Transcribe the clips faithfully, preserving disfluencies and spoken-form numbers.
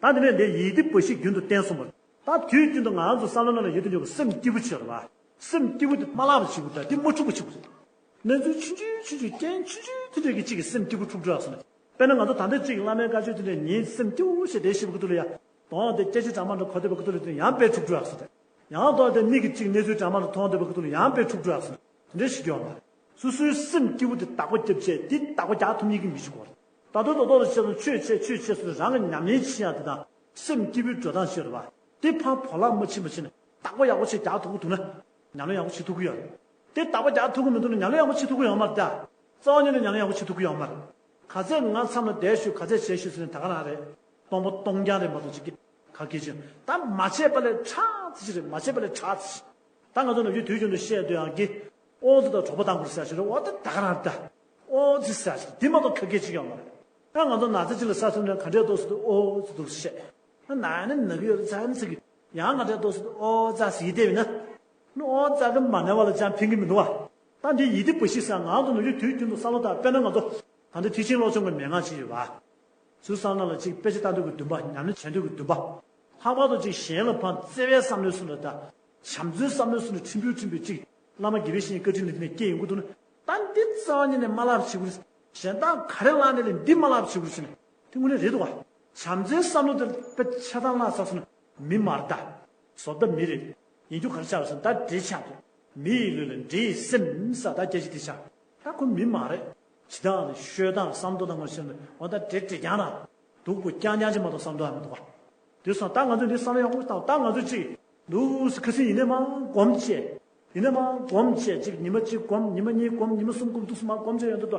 ད་དེ་ནས་འདི་ཡིད་བདེ་བ་ཞིག་རྒྱུན་དུ་བསྟེན་གསུངས་པ་རེད། ད་དུས་རྒྱུན་དུ་ང་རང་ཚོ་བསམ་བློ་ནང་ལ་ཡོད་དུ་འཇོག་པའི་སེམས་སྐྱིད་པོ་ཆེ་རེད་བ། སེམས་སྐྱིད་པོ་དེ་མ་བརླག་པ་བྱེད་དགོས། ད་དེ་མ་འཁྲུག་པ་བྱེད་དགོས། གནས་ཚུལ་ཆུང་ཆུང་ཆུང་ཆུང་རྐྱེན་ཆུང་ཆུང་དེ་འདྲ་གི་གཅིག་གིས་སེམས་སྐྱིད་པོ་འཁྲུག་འགྲོ་ཡག་སོང་ནས། དཔེར་ན་ང་ཚོ་ད་ལྟ་གཅིག་བླ་མའི་བཀའ་ཆོས་དེ་འདྲ་ཉིན་སེམས་སྐྱིད་པོ་ཞིག་བསྡད་ཤེས་པ་གི་ཐོག་ལ་ཡ། དོན་དེ་སྐད་ཆ་གྲ་མ་འགྲོ་གོ་བདེ་བ་གི་ཐོག་ལ་དེ་ཡང་དཔེ་འཁྲུག་འགྲོ་ཡག་སོང་ནས། ཡང་དོན་དེ་མི་གི་གཅིག་གནས་ཚུལ་གྲ་མ་འགྲོ་མཐོང་བདེ་བ་གི་ཐོག་ལ་ཡང་དཔེ་འཁྲུག་འགྲོ་ཡག་སོང་ནས། དེ་འདྲ་ཞིག་ཡོད་མ་རེད། སོ་སོའི་སེམས་སྐྱིད་པོ་དེ་བདག་པོ་རྒྱབ་བྱས་དེ་བདག་པོ་རྒྱག་ཐུབ་མཁན་གྱི་མི་ཞིག་དགོས་རེད། ད་དུང་རྡོག་རྡོག་ལ་བཤད་ན་ཆོས་བྱས་ཆོས་བྱས་ཟེར་ནས་རང་གི་ཉམས་ལེན་བྱེད་ཡག་དེ་དང་། སེམས་སྐྱིད་པོའི་འགྲོ་སྟངས་ཤེས་རེད་བ། དེ་ཕར་བོར་བརླག་མ་ཕྱིན་པ་བྱས་ནས་བདག་པོ་ཡག་པོ་ཞིག་རྒྱག་ཐུབ་ཀྱི་འདུག་ན། ཉམས་ལེན་ཡག་པོ་བྱེད་ཐུབ་ཀྱི་ཡོད་རེད། དེ་བདག་པོ་རྒྱག་ཐུབ་ཀྱི་མི་འདུག་ན་ཉམས་ལེན་ཡག་པོ་བྱེད་ཐུབ་ཀྱི་ཡོད་མ་རེད་ད། རྩ་བ་ཉིད་ནས་ཉམས་ལེན་ཡག་པོ་བྱེད་ཐུབ་ཀྱི་ཡོད་མ་རེད། ག་ཚད་ང་མཚམས་ལ་བསྡད་ཞུ་ག་ཚད་བྱས་ཞུ་ཟེར་ནས་ད་ག་རང་རེད། སྟོང་པ་སྟོང་རྐྱང་རེད་མ་གཏོགས་ཅིག་གི་ག་གེ་ཅིག་ད་མ་བྱས་པ་ལས་ཁྲག་ཙི་ཞིག་རེད། མ་བྱས་པ་ལས་ཁྲག་ཙི་ཞིག་ད་ང་ཚོ་ནམ་རྒྱུན་དུས་རྒྱུན་དུ་བཤད་སྡོད་ཡག་གི། ཨོ་ཙི་དང་གྲོད་པ་ལྡང་དགོས་ཟེར་ཞིག་རེད། འོ་ད་ད་ག་རང་རེད་ད། ཨོ་ཙི་ཟེར་ཞིག་འདི་མ་གཏོགས་ག་གེ་ཅིག་ཡོད་མ་རེད། ད་ང་ཚོ་ན་ཚ་ཅིག་ལ་ས་ཚུགས་ནས་ག་འདྲའི་འདུག་ཟེར་དུས་ཨོ་ཙི་འདུག་ཟེར། ན་ན་ན་གི་ཡོད་ཚ་ན་ཚ་གི་ཡང་ག་འདྲའི་འདུག་ཟེར་དུས་ཨོ་ཙི་ཟེར་བསྡད་པ་ཡིན་ན། ནི་ཨོ་ཙི་གི་མ་ན་བ་ལ་ཅང་ཕན་གྱི་མི་འདུག་བ། ད་འདི་ཡིད་བདེ་བ་ཞིག་ཟེར་ང་ཚོ་ནམ་རྒྱུན་དུས་རྒྱུན་དུ་བསམ་བློ་བཏང་། དཔེར་ན་ང་ཚོ་ད་ལྟ་ཐེག་ཆེན་བློ་སྦྱོང་གི་མན་ངག་ཅིག་ཡོད་བ། ཚུར་བསམ་ན་ལ་ཅིག་དཔེ་ཆ་ལྟ་འདོད་ཀྱི་འདུན་པ། ཉམས་ལེན་བྱེད་འདོད་ཀྱི་འདུན་པ། ལྷག་པར་དུ་ཅིག་གཞན་ལ་ཕར་བརྩེ་བའི་བསམ་བློའི་ཚུལ་ལ་དང་། བྱམས་བརྩེའི་བསམ་བློའི་ཚུལ་ལ་ཕྲན་བུ་ཕྲན་བུ་ཅིག་བླ་མ་དགེ་བའི་བཤེས་གཉེན་བཀའ་དྲིན་ལ་འདི་ནས་སྐྱེས་ཡོང་གི་འདུག་ན། ད་འདི་རྩ་བ་ཉིད་ནས་མ་བརླག་པ་བྱེད་དགོས་རེད། གཞན་དག་ག་རེ་བསླངས་ནས་ལས་འདི་མ་བརླག་པ་བྱེད་དགོས་རེད་ཟེར་ན། དེ་དངོས་གནས་རེད་འདུག་བ། བྱམས་བརྩེའི་བསམ་བློ་དེ་དཔེ་ཆ་ཚང་བརླག་ཚར་སོང་ན་མི་མ་རེད་ད། བཟོ་ལྟ་མི་རེད། ཡིན་རྒྱུ་ག་རེ་ཆགས་རེད་ཟེར་ན་ད་འདྲེ་ཆགས་རེད། མི་ཡི་ལུས་ལ་འདྲེ་ཡི་སེམས་ཟེར་ད་སྐད་ཆ་དེ་ཆགས། ད་ཁོ་མི་མ་རེད། བྱེད་སྟངས་དང་ཤོད་སྟངས་བསམ་བློ་དང་ངོ་ཤེས་ན་འོ་ད་འདྲེ་འདྲེ་རྐྱང་ར། སྡུག་པོ་རྐྱང་རྐྱང་ཅིག་མ་གཏོགས་བསམ་བློ་ཡང་མི་འདུག་བ། དེ་སོང་ད་ང་ཚོས་འདི་བསམ་བློ་ཡག་པོ་བཏང་། ད་ང་ཚོས་ཅིག་འདུག་སེ་ཁ་སང་ཡིན་ནའི་མར་སྒོམ་བྱས། ཡིན་ནའི་མར་སྒོམ་བྱས། ཅིག་ཉི་མ་གཅིག་སྒོམ། ཉི་མ་གཉིས་སྒོམ། ཉི་མ་གསུམ་སྒོམ། འདུག་སེ་མར་སྒོམ་བྱས་ཡོང་དུས་ད་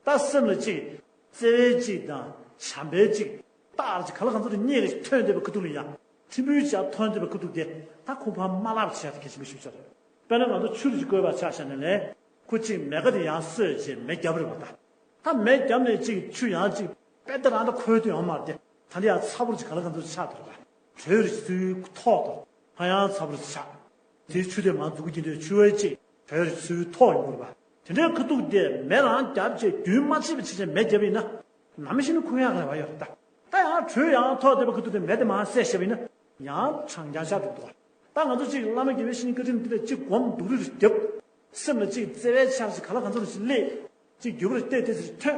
ད་སེམས་ལ་ཅིག་བརྩེ་བའི་ཅིག་དང་བྱམས་པའི་ཅིག་རྟགས་ཅིག་ག་ལ་གང་འཚམ་རེ་རྙེད་ནས་ཐོན་བསྡད་པའི་ཁ་ཐུག་ལ་ཡང་། ཕྲན་བུ་ཅིག་ཐོན་བསྡད་པའི་ཁ་ཐུག་དེ་ད་ཁོ་ཕར་མ་བརླག་པ་བྱས་ཏེ་གལ་ཆེན་པོ་ཞིག་ཆགས་རེད། དཔེར་ན་ང་ཚོ་ཆུ་རུ་ཅིག་བསྐོལ་བ་ཆ་བཞག་ནས་ལས། ཁོ་གཅིག་མེ་ཁ་དེ་ཡར་གསོས་བྱས་མེ་བརྒྱབ་རེད་པ་ད། ད་མེ་བརྒྱབ་ནས་གཅིག་ཆུ་ཡང་གཅིག་དཔེ་ལྟ་རང་ད་ཁོལ་དུ་ཡོང་མ་རེད་དེ། ད་འདི་ཡང་ཚ་པོ་ཅིག་ག་ལ་གང་འཚམ་ཆགས་འདུག་རེད་པ། དྲོད་རུ་ཚུར་ཐོག་ཏུ་ཧ་ཡང་ཚ་པོ་ཅིག་ཆགས། དེའི་ཆུ་དེ་མར་འཛུགས་ཀྱིན་དུས་ཆུ་བོའི་གཅིག་དྲོད་རུ་ཚུར་ཐོག་ཡོང་གི་རེད་པ། དེ་འདྲའི་ཁ་ཐུག་དེ་མེ་རང་བརྒྱབ་བྱས་རྒྱུན་མ་ཆད་པ་བྱས་བྱས་མེ་བརྒྱབ་པ་ཡིན་ན། ནམ་ཞིག་ནི་ཁོལ་ཡག་རེ་བ་ཡོད་རེད་ད། ད་ཡང་དྲོད་ཡང་ཐོག་བསྡད་པའི་ཁ་ཐུག་དེ་མེ་དེ་མར་བསད་བཞག་པ་ཡིན་ན། ཡང་གྲང་རྐྱང་ཆགས་འགྲོ་གི་འདུག་ག་ད་ང་ཚོ་གཅིག་བླ་མ་དགེ་བའི་བཤེས་གཉེན་བཀའ་དྲིན་དེ་ལ་གཅིག་སྒོམ་སྡུག་རུས་རྒྱབ། སེམས་ལ་གཅིག་བརྩེ་བའི་ཆར་ཅིག་ག་ལ་གང་འཚམ་ཞིག་སླེབས། གཅིག་འགྱུར་བ་ཏོག་ཏོག་ཙམ་ཐོན།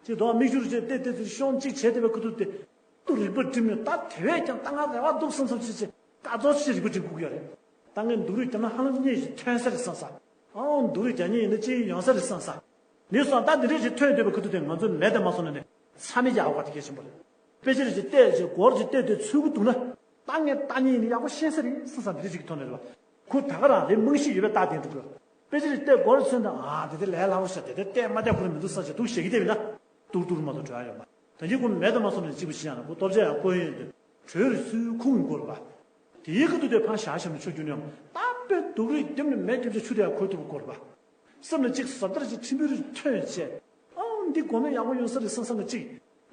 གཅིག་དོ་མིག་ཆུ་རུ་ཅིག་ཏོག་ཏོག་ཙམ་ཤོང་། གཅིག་བྱས་བསྡད་པའི་ཁ་ཐུག་དེ། ཏུ་རིག་པ་སྒྲིམ་ནས་ད་དེ་བས་ཀྱང་ད་ང་རེ་བ་འདུག་བསམ་བསམ་ཅིག་ཅིག་ཀ་ཙོག་ཅིག་རིག་པ་སྒྲིམ་དགོས་ཀྱི་ཡོད་རེད། ད་ངས་སྡུག་རུས་བརྒྱབ་ན་ཧ་ལམ་གཉིད་ཅིག་ཐོན་ས་རེད་བསམ་ས། ཨང་སྡུག་རུས་རྒྱག་མཁན་ཡིན་ན་ཅིག་ཡོང་ས་རེད་བསམ་ས། ནས་སོང་ད་འདི་འདྲས་ཅིག་ཐོན་སྡོད་པའི་ཁ་ཐུག་དེ་ང་ཚོས་མེ་དེ་མ་བཟོ་ན་ནི་ཚ་མེད་རྒྱག་དགོས་པ་དེ་གལ་ཆེན་པོ་རེད། དཔེ་ཆ་རེ་ཅིག་བལྟས་ཅིག་སྒོར་ཅིག་བལྟས་བལྟས་ཚུད་ཀྱི་འདུག་ན། ད་ངས་ལྟ་མཁན་ཡིན་ན་ཡག་པོ་ཤེས་ས་རེད་བསམ་ས་འདི་འདྲས་ཅིག་གི་ཐོག་ནས་རེད་བ། ཁོ་ད་ག་རང་རེད་རྨང་གཞི་ཡོད་པའི་རྟགས་དེ་འགྲོ་གི་ཡོད། དཔེ་ཆ་རེ་བལྟས་སྒོར་ཚུད་ན་ཨ་དེ་དེ་ལས་སླ་པོ་ཤག་དེ་དེ་བལྟས་མ་བལྟས་ཁོ་རང་མི་འདུག་བསམ་ཞིག་འདུག་བཤད་ཀྱི་བསྡད་པ་ཡིན་ན། ཏུར་ཏུར་མ་གཏོགས་འགྲོ་ཡ་ཡོད་མ། ད་གིན་ཁོ་མེ་དེ་མ་བཟོ་ན་གཅིག་པུ་ཤི་ཡ་ན་ཁོ་ལྟོ་ཆས་ཡང་བསྐོལ་ཡོང་དུས་དྲོད་རེ་ཚུར་ཁུག་ཡོང་གི་རེད་བ། དེའི་ཁ་ཐུག་དེ་ཕར་བཞག་བཞག་ནས་ཆུ་རྒྱུན་ནས་ད་དཔེ་སྡུག་རུས་བརྒྱབ་ནས་མེ་བརྒྱབ་བྱས་ཆུ་དེ་ཡང་ཁོལ་ཐུབ་པ་དགོས་རེད་པ། སེམས་ལ་གཅིག་བཟོ་ལྟར་གྱི་ཕྲན་བུ་རེ་ཐོན་བྱས། ཨང་འདི་སྒོམ་ན་ཡག་པོ་ཡོང་ས་རེད་བསམ་བསམ་ལ་གཅིག་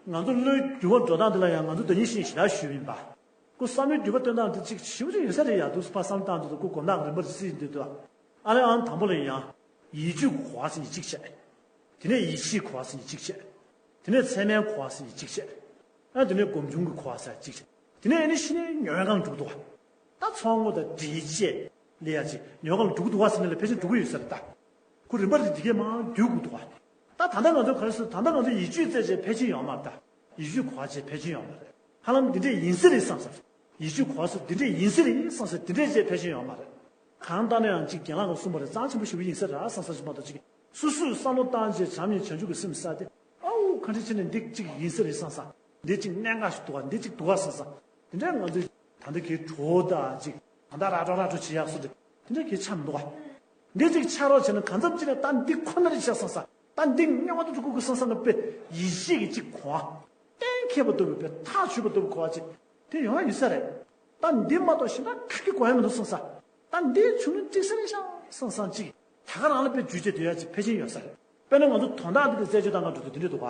ང་ཚོ་བློའི་འགྱུར་བ་འགྲོ་སྟངས་འདི་ལ་ཡང་ང་ཚོ་ད་ཉིན་ཤིང་ཞི་ར་ཞུས་ཡིན་པ། ཁོ་བསམ་བློའི་འགྱུར་བ་སྟོན་སྟངས་འདི་གཅིག་ཞིབ་ཅིག་ཡོད་ས་རེད་ཡ་འདུག་ཕར་བསམ་བློ་བཏང་དུས་ཁོ་སྒོམ་སྟངས་རིམ་པར་སྲིད་འདུག་དུ། ཨ་ལས་ཨང་དང་པོ་ལ་ཡང་ཡིད་དཔྱོད་ཀྱི་གོ་བ་ཟེར་ནས་གཅིག་བྱས། དེ་ནས་ཡིད་ཆེས་ཀྱི་གོ་བ་ཟེར་ནས་གཅིག་བྱས། དེ་ནས་ཚད་མའི་གོ་བ་ཟེར་ནས་གཅིག་བྱས། ཨ་དེ་ནས་སྒོམ་བྱུང་གི་གོ་བ་ཟེར་གཅིག་བྱས། དེ་ནས་ཨ་ནི་ཤི་ནས་མྱོས་ཁམས་འགྲོ་འདུག་བ། ད་ཚོགས་དངོས་དང་འདྲེས་བཅས་ལས་ཡ་ཅིག་མྱོས་ཁམས་འགྲོ་གི་འདུག་བ་ཟེར་ནས་ལ་ཕལ་ཆེར་འགྲོ་གི་ཡོད་ས་རེད་ད། ཁོ་རིམ་པ་རེ་འདི་གས་མང་བརྒྱུད་དགོས་འདུག་བ། ད་ད་ལྟ་ང་ཚོ་ག་རེ་ཟེར་ད་ལྟ་ང་ཚོ་ཡིད་དཔྱོད་རྩེད་བྱས་ཕལ་ཆེར་ཡོང་མ་རེད་ད། ཡིད་དཔྱོད་གོ་བ་བྱས་ཕལ་ཆེར་ཡོང་མ་རེད། ཧ་ལམ་འདི་འདྲས་ཡིན་ས་རེད་བསམ་ས། ཡིད་དཔྱོད་གོ་བ་ཟེར་འདི་འདྲས་ཡིན་ས་རེད་བསམ་ས་འདི་འདྲས་བྱས་ཕལ་ཆེར་ཡོང་མ་རེད། གང་ལྟར་ན་ཡང་གཅིག་རྒན་ལགས་ཀྱིས་གསུངས་པ་རེད། གཙང་ཆེན་པོ་ཞེ་པོ་ཡིན་ས་རེད་བསམ་ས་ཞིག་མ་གཏོགས་གཅིག་སོ་སོས་བསམ་བློ་བཏང་རྗེས་བྱམས་སྙིང་བྱང་ཆུབ་ཀྱི་སེམས་བསགས་ཏེ་ཨའུ་ག་འདྲ་བྱས་ནས་འདི་གཅིག་ཡིན་ས་རེད་བསམ་ས། འདི་གཅིག་གནད་འགག་ཞིག་འདུག་ག་འདི་གཅིག་འདུག་ག་བསམ་ས། དེ་འདྲ་ང་ཚོས་ད་ལྟ་གི་གྲོགས་དང་གཅིག་ད་ལྟ་ར་ཀྲོ་ར་ཀྲོ་བྱེད་ཡག་སུ་རེད། དེ་འདྲ་གི་ཆགས་མི་འདུག་ག་འདི་གཅིག་ཆགས་རོགས་བྱས་ན་གང་འཚམ་གཅིག་ལ་ད་འདི་ཁོ་ན་རེད་ཤག་བསམ་ས། ད་འདི་སྨྱོ་བ་དུ་འགྲོ་དགོས་ཀྱི་བསམ་ས་ལ་དཔེ་ཡིད་ཆེས་ཀྱི་གཅིག་གོ་བ། གཏན་འཁེལ་བ་ལྟ་བུའི་དཔེ་ཐག་ཆོད་པ་ལྟ་བུའི་གོ་བ་ཅིག་དེ་ཡོང་ཡ་ཡོད་ས་རེད། ད་འདི་མ་གཏོགས་གཞན་དག་ག་གི་གོ་ཡ་མི་འདུག་བསམ་ས། ད་འདི་བྱུང་ན་འགྲིག་ས་རེད་ཤག་བསམ་བསམ་ཅིག་ད་ག་རང་ལ་དཔེ་བརྗོད་བྱེད་སྡོད་ཡ་ཅིག་ཕལ་ཆེར་ཡོད་ས་རེད། དཔེར་ན་ང་ཚོ་དོན་དག་འདི་དེ་རྩད་གཅོད་བཏང་ག་འགྲོ་དུས་འདི་འདྲ་འདུག་ག་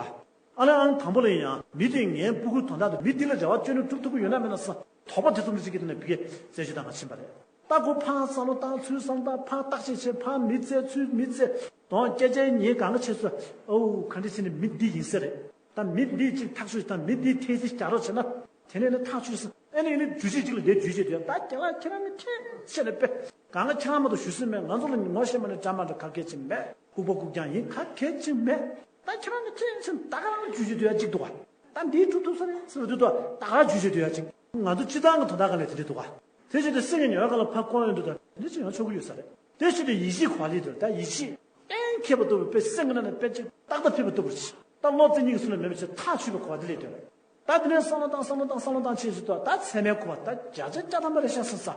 ཨ་ལས་ཨང་དང་པོ་ལ་ཡིན་ཡང་མི་དེ་ངའི་སྤུ་གུའི་དོན་དག་དེ་མི་འདི་ལ་རེ་བ་བཅོལ་ནས་སྒྲུབ་ཐུབ་ཀྱི་ཡོད་ན་མེད་ན་བསམ་དོགས་པ་དེ་ཙམ་ཅིག་གི་སྟེང་ནས་བི་གའི་རྩད་གཅོད་བཏང་ག་ཕྱིན་པ་རེད། ད་ཁོ་ཕར་བསམ་བློ་བཏང་ཚུར་བསམ་བཏང་ཕར་བརྟག་དཔྱད་བྱས་ཕར་མི་བཙལ་ཚུར་མི་བཙལ་དོན་སྐྱེ་ཆའི་ཉིན་གང་ག་བྱས་སོ། ཨོ་ག་འདྲ་བྱས་ནས་མི་འདི་ཡིན་ས་རེད། ད་མི་འདི་གཅིག་ཐག་གཅོད་དང་མི་འདི་ཐེ་ཚིག་རྒྱག་རོགས་བྱས་ན། དེ་ནས་ནི་ཐག་ཆོད་སོང་། ཨེ་ནི་ཨེ་ནི་འགྲུལ་བྱེད་ཅིག་ལ་དེ་འགྲུལ་བྱེད་དུ་ཡང་ད་རྒན་ལགས་ཁྱེད་རང་ནི་ཁྱེད་ཆེ་ནས་པས་གང་ག་ཁྱེད་རང་མ་གཏོགས་ཞུ་སྲོལ་མེད། ང་ཚོ་ལ་ངོ་ཤེས་མ་ནི་འདྲ་མ་འདྲ་ག་གལ་ཆེན་མེད། ལྐུགས་པ་ལྐུགས་རྐྱང་ཡིན་ག་གལ་ཆེན་མེད། ད་ཁྱེད་རང་ནི་ཁྱེད་ཆེ་ད་ག་རང་འགྲུལ་བྱེད་དུ་ཡང་གཅིག་འདུག་ག་ད་འདིའི་གྲུབ་ཐུབ་ས་རེད་ཟེར་བ་དུས་ད་ད་ག་འགྲུལ་བྱེད་དུ་ཡང་གཅིག་ང་ཚོ་སྤྱི་བཏང་གི་དོན་དག་ག་ལས་དེ་འདྲ་འདུག་ག་དེ་བཞིན་དུ་སེམས་ཀྱི་ཉོ་ག་ལ་ཕར་བསྐོར་ཡོང་དུས་ད་འདི་ཅི་ཡང་ཆོག་གི་ཡོད་ས་རེད། དེ་བཞིན་དུ་ཡིད་ཆེས་གོ་བ་ལས་དུ་ད་ཡིད་ཆེས་གཏན་འཁེལ་བ་ལྟ་བུ་དཔེ་སེམས་ཀྱི་ནང་ནས་དཔེ་ཅིག་ཏག་ཏག་ཕེབས་པ་ལྟ་བུར་ཅི་ད་བློ་རྩེ་གཉིས་ཀྱི་ཚུལ་ལ་མེད་པ་ཅིག་ཐག་ཆོད་པའི་གོ་བ་དེ་ལས་དོན་རེད། ད་དེ་ནས་བསམ་བློ་བཏང་བསམ་བློ་བཏང་བསམ་བློ་བཏང་ཆེད་ཟེར་དུས་ད་ཚད་མའི་གོ་བ་ད་བརྒྱ་ཆ་བརྒྱ་ཐམ་པ་རེ་ཤ་ས་ས་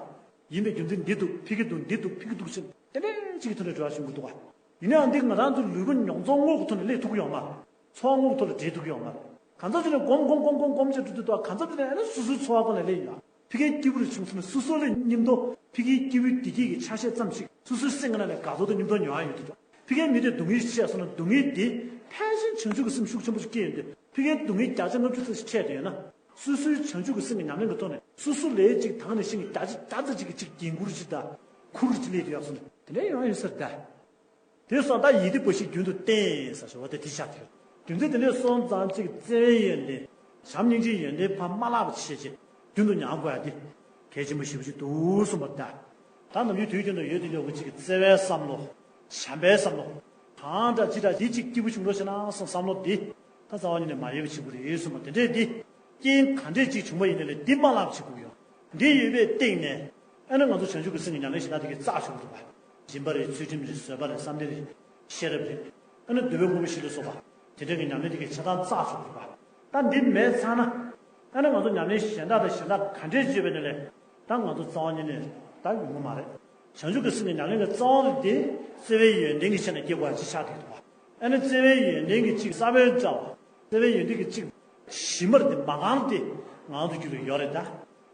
ཡིན་པའི་རྒྱུ་མཚན་འདི་འདུག་ཕི་གི་འདུག་འདི་འདུག་ཕི་གི་འདུག་ཅེས་དེ་འདྲའི་ཅིག་གི་ཐོག་ནས་འགྲོ་བ་བྱུང་གི་འདུག་ག་ཡིན་ནའང་འདི་ང་རང་ཚོའི་ལུས་པོ་མྱོང་ཚོར་དངོས་ཀྱི་ཐོག་ནས་སླེབས་ཐུབ་ཀྱི་ཡོད་མ་རེད། ཚོར་བ་དངོས་ཀྱི་ཐོག་ལ་འདྲེས་ཐུབ་ཀྱི་ཡོད་མ་རེད། གང་ཚབ་ཅིག་ནས་སྒོམ་སྒོམ་སྒོམ་སྒོམ་སྒོམ་བྱས་འགྲོ་དུས་ད་གང་ཚབ་ཅིག་ནས་ཨ་ནི་སོ་སོའི་ཚོར་བ་ཁོ་ནས་སླེབས་ཡོད། ཕ་གིའི་སྐྱེས་བུ་རེ་བྱུང་སོང་ན་སོ་སོ་ལས་སྙིང་དོ་ཕ་གིའི་སྐྱེས་བུའི་བདེ་སྐྱིད་ཀྱི་ཆ་ཤས་ཙམ་ཞིག་སོ་སོའི་སེམས་ཀྱི་ནང་ནས་དགའ་ཚོར་དང་སྙིང་དོ་མྱོང་ཡ་ཡོད་དུས་ད་ཕ་གིའི་མི་དེ་སྡུག་བསྔལ་ཞིག་ཆེ་སོང་ན་སྡུག་བསྔལ་དེ་ཕལ་ཆེར་བྱང་ཆུབ་ཀྱི་སེམས་ཤུགས་ཆེན་པོ་ཞིག་སྐྱེས་ཡོང་དུས་ཕ་གིའི་སྡུག་བསྔལ་བརྒྱ་ཆ་ལྔ་བཅུ་ཙམ་ཞིག་འཕྲད་བསྡད་ཡོད་ན་སོ་སོའི་བྱང་ཆུབ་ཀྱི་སེམས་ཀྱི་ཉམས་ལེན་གྱི་ཐོག་ནས་སོ་སོ་ལས་ཅིག་དང་ནས་ཤིང་གི་བརྒྱ་ཆ་བརྒྱ་ཙམ་ཅིག་གི་ཅིག་འགན་འཁུར་ཅིག་དང་ཁུར་ཅིག་སླེབས་ཡོད་སོང་ན་དེ་འདྲ་ཡོང་ཡོད་ས་རེད་ད། དེ་སོང་ད་ཡིད་བདེ་བ་ཞིག་རྒྱུན་དུ་བསྟེན་ཟེར་ཞུ་བ་དེ་དེ་ཆགས་ཐུབ། རྒྱུ་མཚན་དེ་འདྲས་སོང་ཙང་གཅིག་བརྩེ་བའི་ཡོན་ཏན་བྱམས་སྙིང་རྗེའི་ཡོན་ཏན་ཕར་མ་བརླག་པ་བྱེད་ཅེས་རྒྱུན་དུ་མྱང་དགོས་ཡ་དེ་གལ་ཆེན་པོ་ཞེ་པོ་ཅིག་འདུག་གསུངས་པ་ད། ད་ནམ་རྒྱུན་དུས་རྒྱུན་དུ་ཡོད་དེ་ཡོད་པ་གཅིག་གི་བརྩེ་བའི་བསམ་བློ། བྱམས་པའི་བསམ་བློ། གང་འདྲ་ཅི་འདྲ་འདི་གཅིག་སྐྱིད་པོ་བྱུང་རོགས་བྱེད་ན་བསམ་བསམ་བློ་འདི་ད་རྩ་བ་ཉིད་ནས་མ་ཡལ་བ་བྱེད་དགོས་རེད་གསུངས་པ་དེ་འདྲས་འདི། རྐྱེན་ག་འདྲས་ཅིག་བྱུང་བ་ཡིན་ནའི་ལས་འདི་མ་བརླག་པ་བྱེད་དགོས་ཡོད། འདི་ཡོད་པའི་སྟེང་ནས་ཨ་ནི་ང་ཚོ་བྱང་ཆུབ་ཀྱི་སེམས་ཀྱི་ཉམས་ལེན་ཞིག་ད་དེ་གའི་རྩ་ཆུང་དུ་བ། སྦྱིན་པ་རེད། ཚུལ་ཁྲིམས་རེད། བཟོད་པ་རེད། བསམ་གཏན་རེད། ཤེས་རབ་རེད། ཨ་ནི་འདོད་པའི་དངོས་པོ་བཞི་ལ་སོགས་པ་དེ་འདྲ་གི་ཉམས་ལེན་དེ་གའི་ཆ་ཚང་རྩ་ཆུང་དུ་བ། ད་འདི་མེད་ཚར་ན་ཨ་ནི་ང་ཚོ་ཉམས་ལེན་གཞན་དག་དང་གཞན་དག་ག་འདྲས་བྱས་པ་ཡིན་ནའི་ལས་ད་ང་ཚོ་རྩ་བ་ཉིད་ནས་ད་ཡོང་གི་མ་རེད། བྱང་ཆུབ་ཀྱི་སེམས་ཀྱི་ཉམས་ལེན་གྱི་རྩ་བ་རེད་དེ་བརྩེ་བའི་ཡོན་ཏན་གྱི་ཆ་ནས་སྐྱེ་དགོས་པ་ཅིག་ཆགས་བསྡད་འདུག་བ། ཨ་ནི་བརྩེ་བའི་ཡོན་ཏན་གྱི་གཅིག་ས་བོན་འདྲ་བ། བརྩེ་བའི་ཡོན་ཏན་གྱི་གཅིག་གཞི་མར་དེ་མ་གང་དེ་ང་ཚོ་རྒྱུད་ལ་ཡོད་རེད་ད།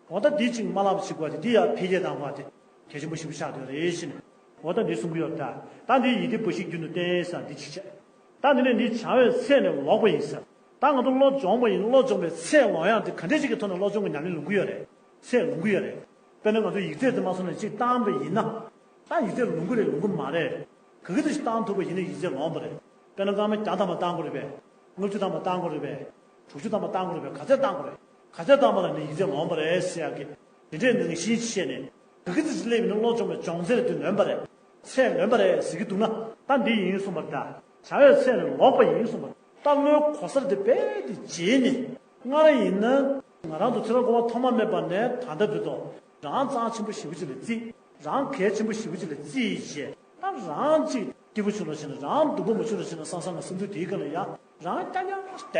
འོ་ད་འདི་གཅིག་མ་བརླག་པ་བྱེད་དགོས་དེ་འདི་ཡང་འཕེལ་རྒྱས་བཏང་དགོས་དེ་གལ་ཆེན་པོ་ཞིག་ཆགས་བསྡད་རེད་ཞེས་ནས། འོ་ད་འདི་གསུང་གི་ཡོད་ད། ད་འདི་ཡིད་བདེ་བ་ཞིག་རྒྱུན་དུ་བསྟེན་ས་འདི་གཅིག་བྱས། ད་འདི་ནས་འདི་བྱ་བའི་ཚད་ནས་ལོག་པ་ཡིན་ཟེར། ད་ང་ཚོ་བློ་སྦྱོང་བ་ཡིན། བློ་སྦྱོང་བའི་ཚད་ལོང་ཡག་འདི་ག་འདྲས་ཅིག་གི་ཐོག་ནས་བློ་སྦྱོང་གི་ཉམས་ལེན་ལོང་གི་ཡོད་རེད། ཚད་ལོང་གི་ཡོད་རེད། དཔེར་ན་ང་ཚོ་ཡིག་ཚད་དེ་མ་སོང་ནས་གཅིག་བཏང་པ་ཡིན་ན། ད་ཡིག་ཚད་ལོང་གི་རེད་ལོང་གི་མ་རེད། ག་གི་དུ་ཞིག་བཏང་ཐུབ་པ་ཡིན་ན་ཡིག་ཚད་ལོངས་པ་རེད། དཔེར་ན་སྐར་མ་བརྒྱ་ཐམ་པ་བཏང་དགོས་རེད་པས། ལྔ་བཅུ་ཐམ་པ་བཏང་དགོས་རེད་པས། དྲུག་ཅུ་ཐམ་པ་བཏང་དགོས་རེད་པས། ག་ཚད་བཏང་དགོས་རེད། ག་ཚད་བཏང་པ་ལ་ནི་ཡིག་ཚད་ལོངས་པ་རེད་ཟེར་ཡག་གི། དེ་འདྲའི་ནང་བཞིན་བྱས་ནས་ག་གི་དུ་ཞིག་སླེབས་ཡིན་ན་བློ་སྦྱོང་བའི་སྦྱོང་ཚད་དེ་ལོན་པ་རེད། ཚད་ལོན་པ་རེད་ཟེར་གི་འདུག་ན་ད་འདི་ཡིན་གསུངས་པ་རེད་ད། བྱ་བའི་ཚད་ནི་ལོག་པ་ཡིན་གསུངས་པ་རེད། ད་བློའི་གོ་གསར་དེ་རྦད་དེ་བརྗེད་ནས་སྔར་ཡིན་ན་ང་རང་ཚོ་ཚེ་རབས་འཁོར་བ་ཐོག་མ་མེད་པ་ནས་ད་ལྟ་བར་དུ་རང་རྩ་ཆེན་པོ་ཞེ་པོ་ཅིག་ལ་བརྩིས། རང་གལ་ཆེན་པོ་ཞེ་པོ་ཅིག་ལ་བརྩིས་བྱས། ད་རང་ཅིག་སྐྱིད་པོ་བྱུང་རོགས་བྱས་ན། རང་སྡུག་པོ་མ་བྱུང་རོགས་བྱས་ན་བསམ་བསམ་ལ་སེམས་ཚོར་དེའི་སྒང་ལ་ཡང་རང་རྐྱང་རྐྱང་བསྡད།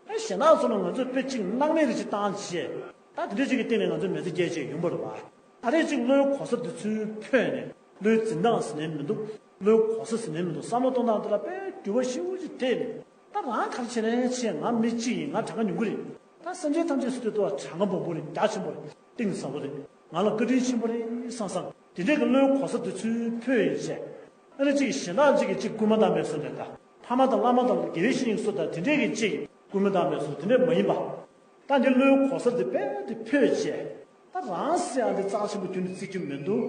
ཨེ་གཞན་དག་ཚོ་ལ་ང་ཚོས་དཔེ་གཅིག་སྣང་མེད་རེ་ཅིག་བཏང་བྱས། ད་དེ་འདྲ་ཅིག་གི་སྟེང་ནས་ང་ཚོས་མི་ཚེ་སྐྱེལ་བྱས་ཡོང་པ་རེད་བ། ད་རེས་ཅིག་བློའི་གོ་གསར་དེ་ཚུར་འཕོས་ནས། བློའི་འཛིན་སྟངས་ཟེར་ནའི་མི་འདུག་བློའི་གོ་གསར་ཟེར་ནའི་མི་འདུག་བསམ་བློ་གཏོང་སྟངས་དེ་ལ་དཔེ་འགྱུར་བ་ཞེ་པོ་ཅིག་ཐེབས་ནས། ད་རང་ག་རེ་བྱས་ནའི་བྱས། ང་མི་གཅིག་ཡིན། ང་གྲངས་ཀ་ཉུང་གི་རེད། ད་སེམས་ཅན་ཐམས་ཅད་སུ་དེ་ལྟ་བ་གྲངས་ཀ་མང་པོ་རེད། རྒྱ་ཆེན་པོ་རེད། གཏིང་ཟབ་པོ་རེད། ང་ལ་བཀའ་དྲིན་ཆེན་པོ་རེད་བསམ་བསམ་དེ་འདྲའི་གི་བློའི་གོ་གསར་དེ་ཚུར་འཕོས་ཡིན་བྱས། ཨ་ནི་གཅིག་གཞན་དག་གཅིག་གིས་གཅིག་སྐུལ་མ་བཏང་མེད་སོ་ནས། ད་ཕ་མ་དང་བླ་མ་དང་དགེ་བའི་བཤེས་གཉེན་སུ་དང་དེ་འདྲའི་གི་གཅིག་སྐུལ་མ་བཏང་མེད་སོ། དེ་འདྲ་མ་ཡིན་པ། ད་འདི་བློའི་གོ་གསར་དེ་རྦད་དེ་འཕོས་བྱས། ད་རང་ཟེར་ཡག་འདི་རྩ་ཆེན་པོ་རྒྱུན་དུ་བརྩི་རྒྱུ་མི་འདུག་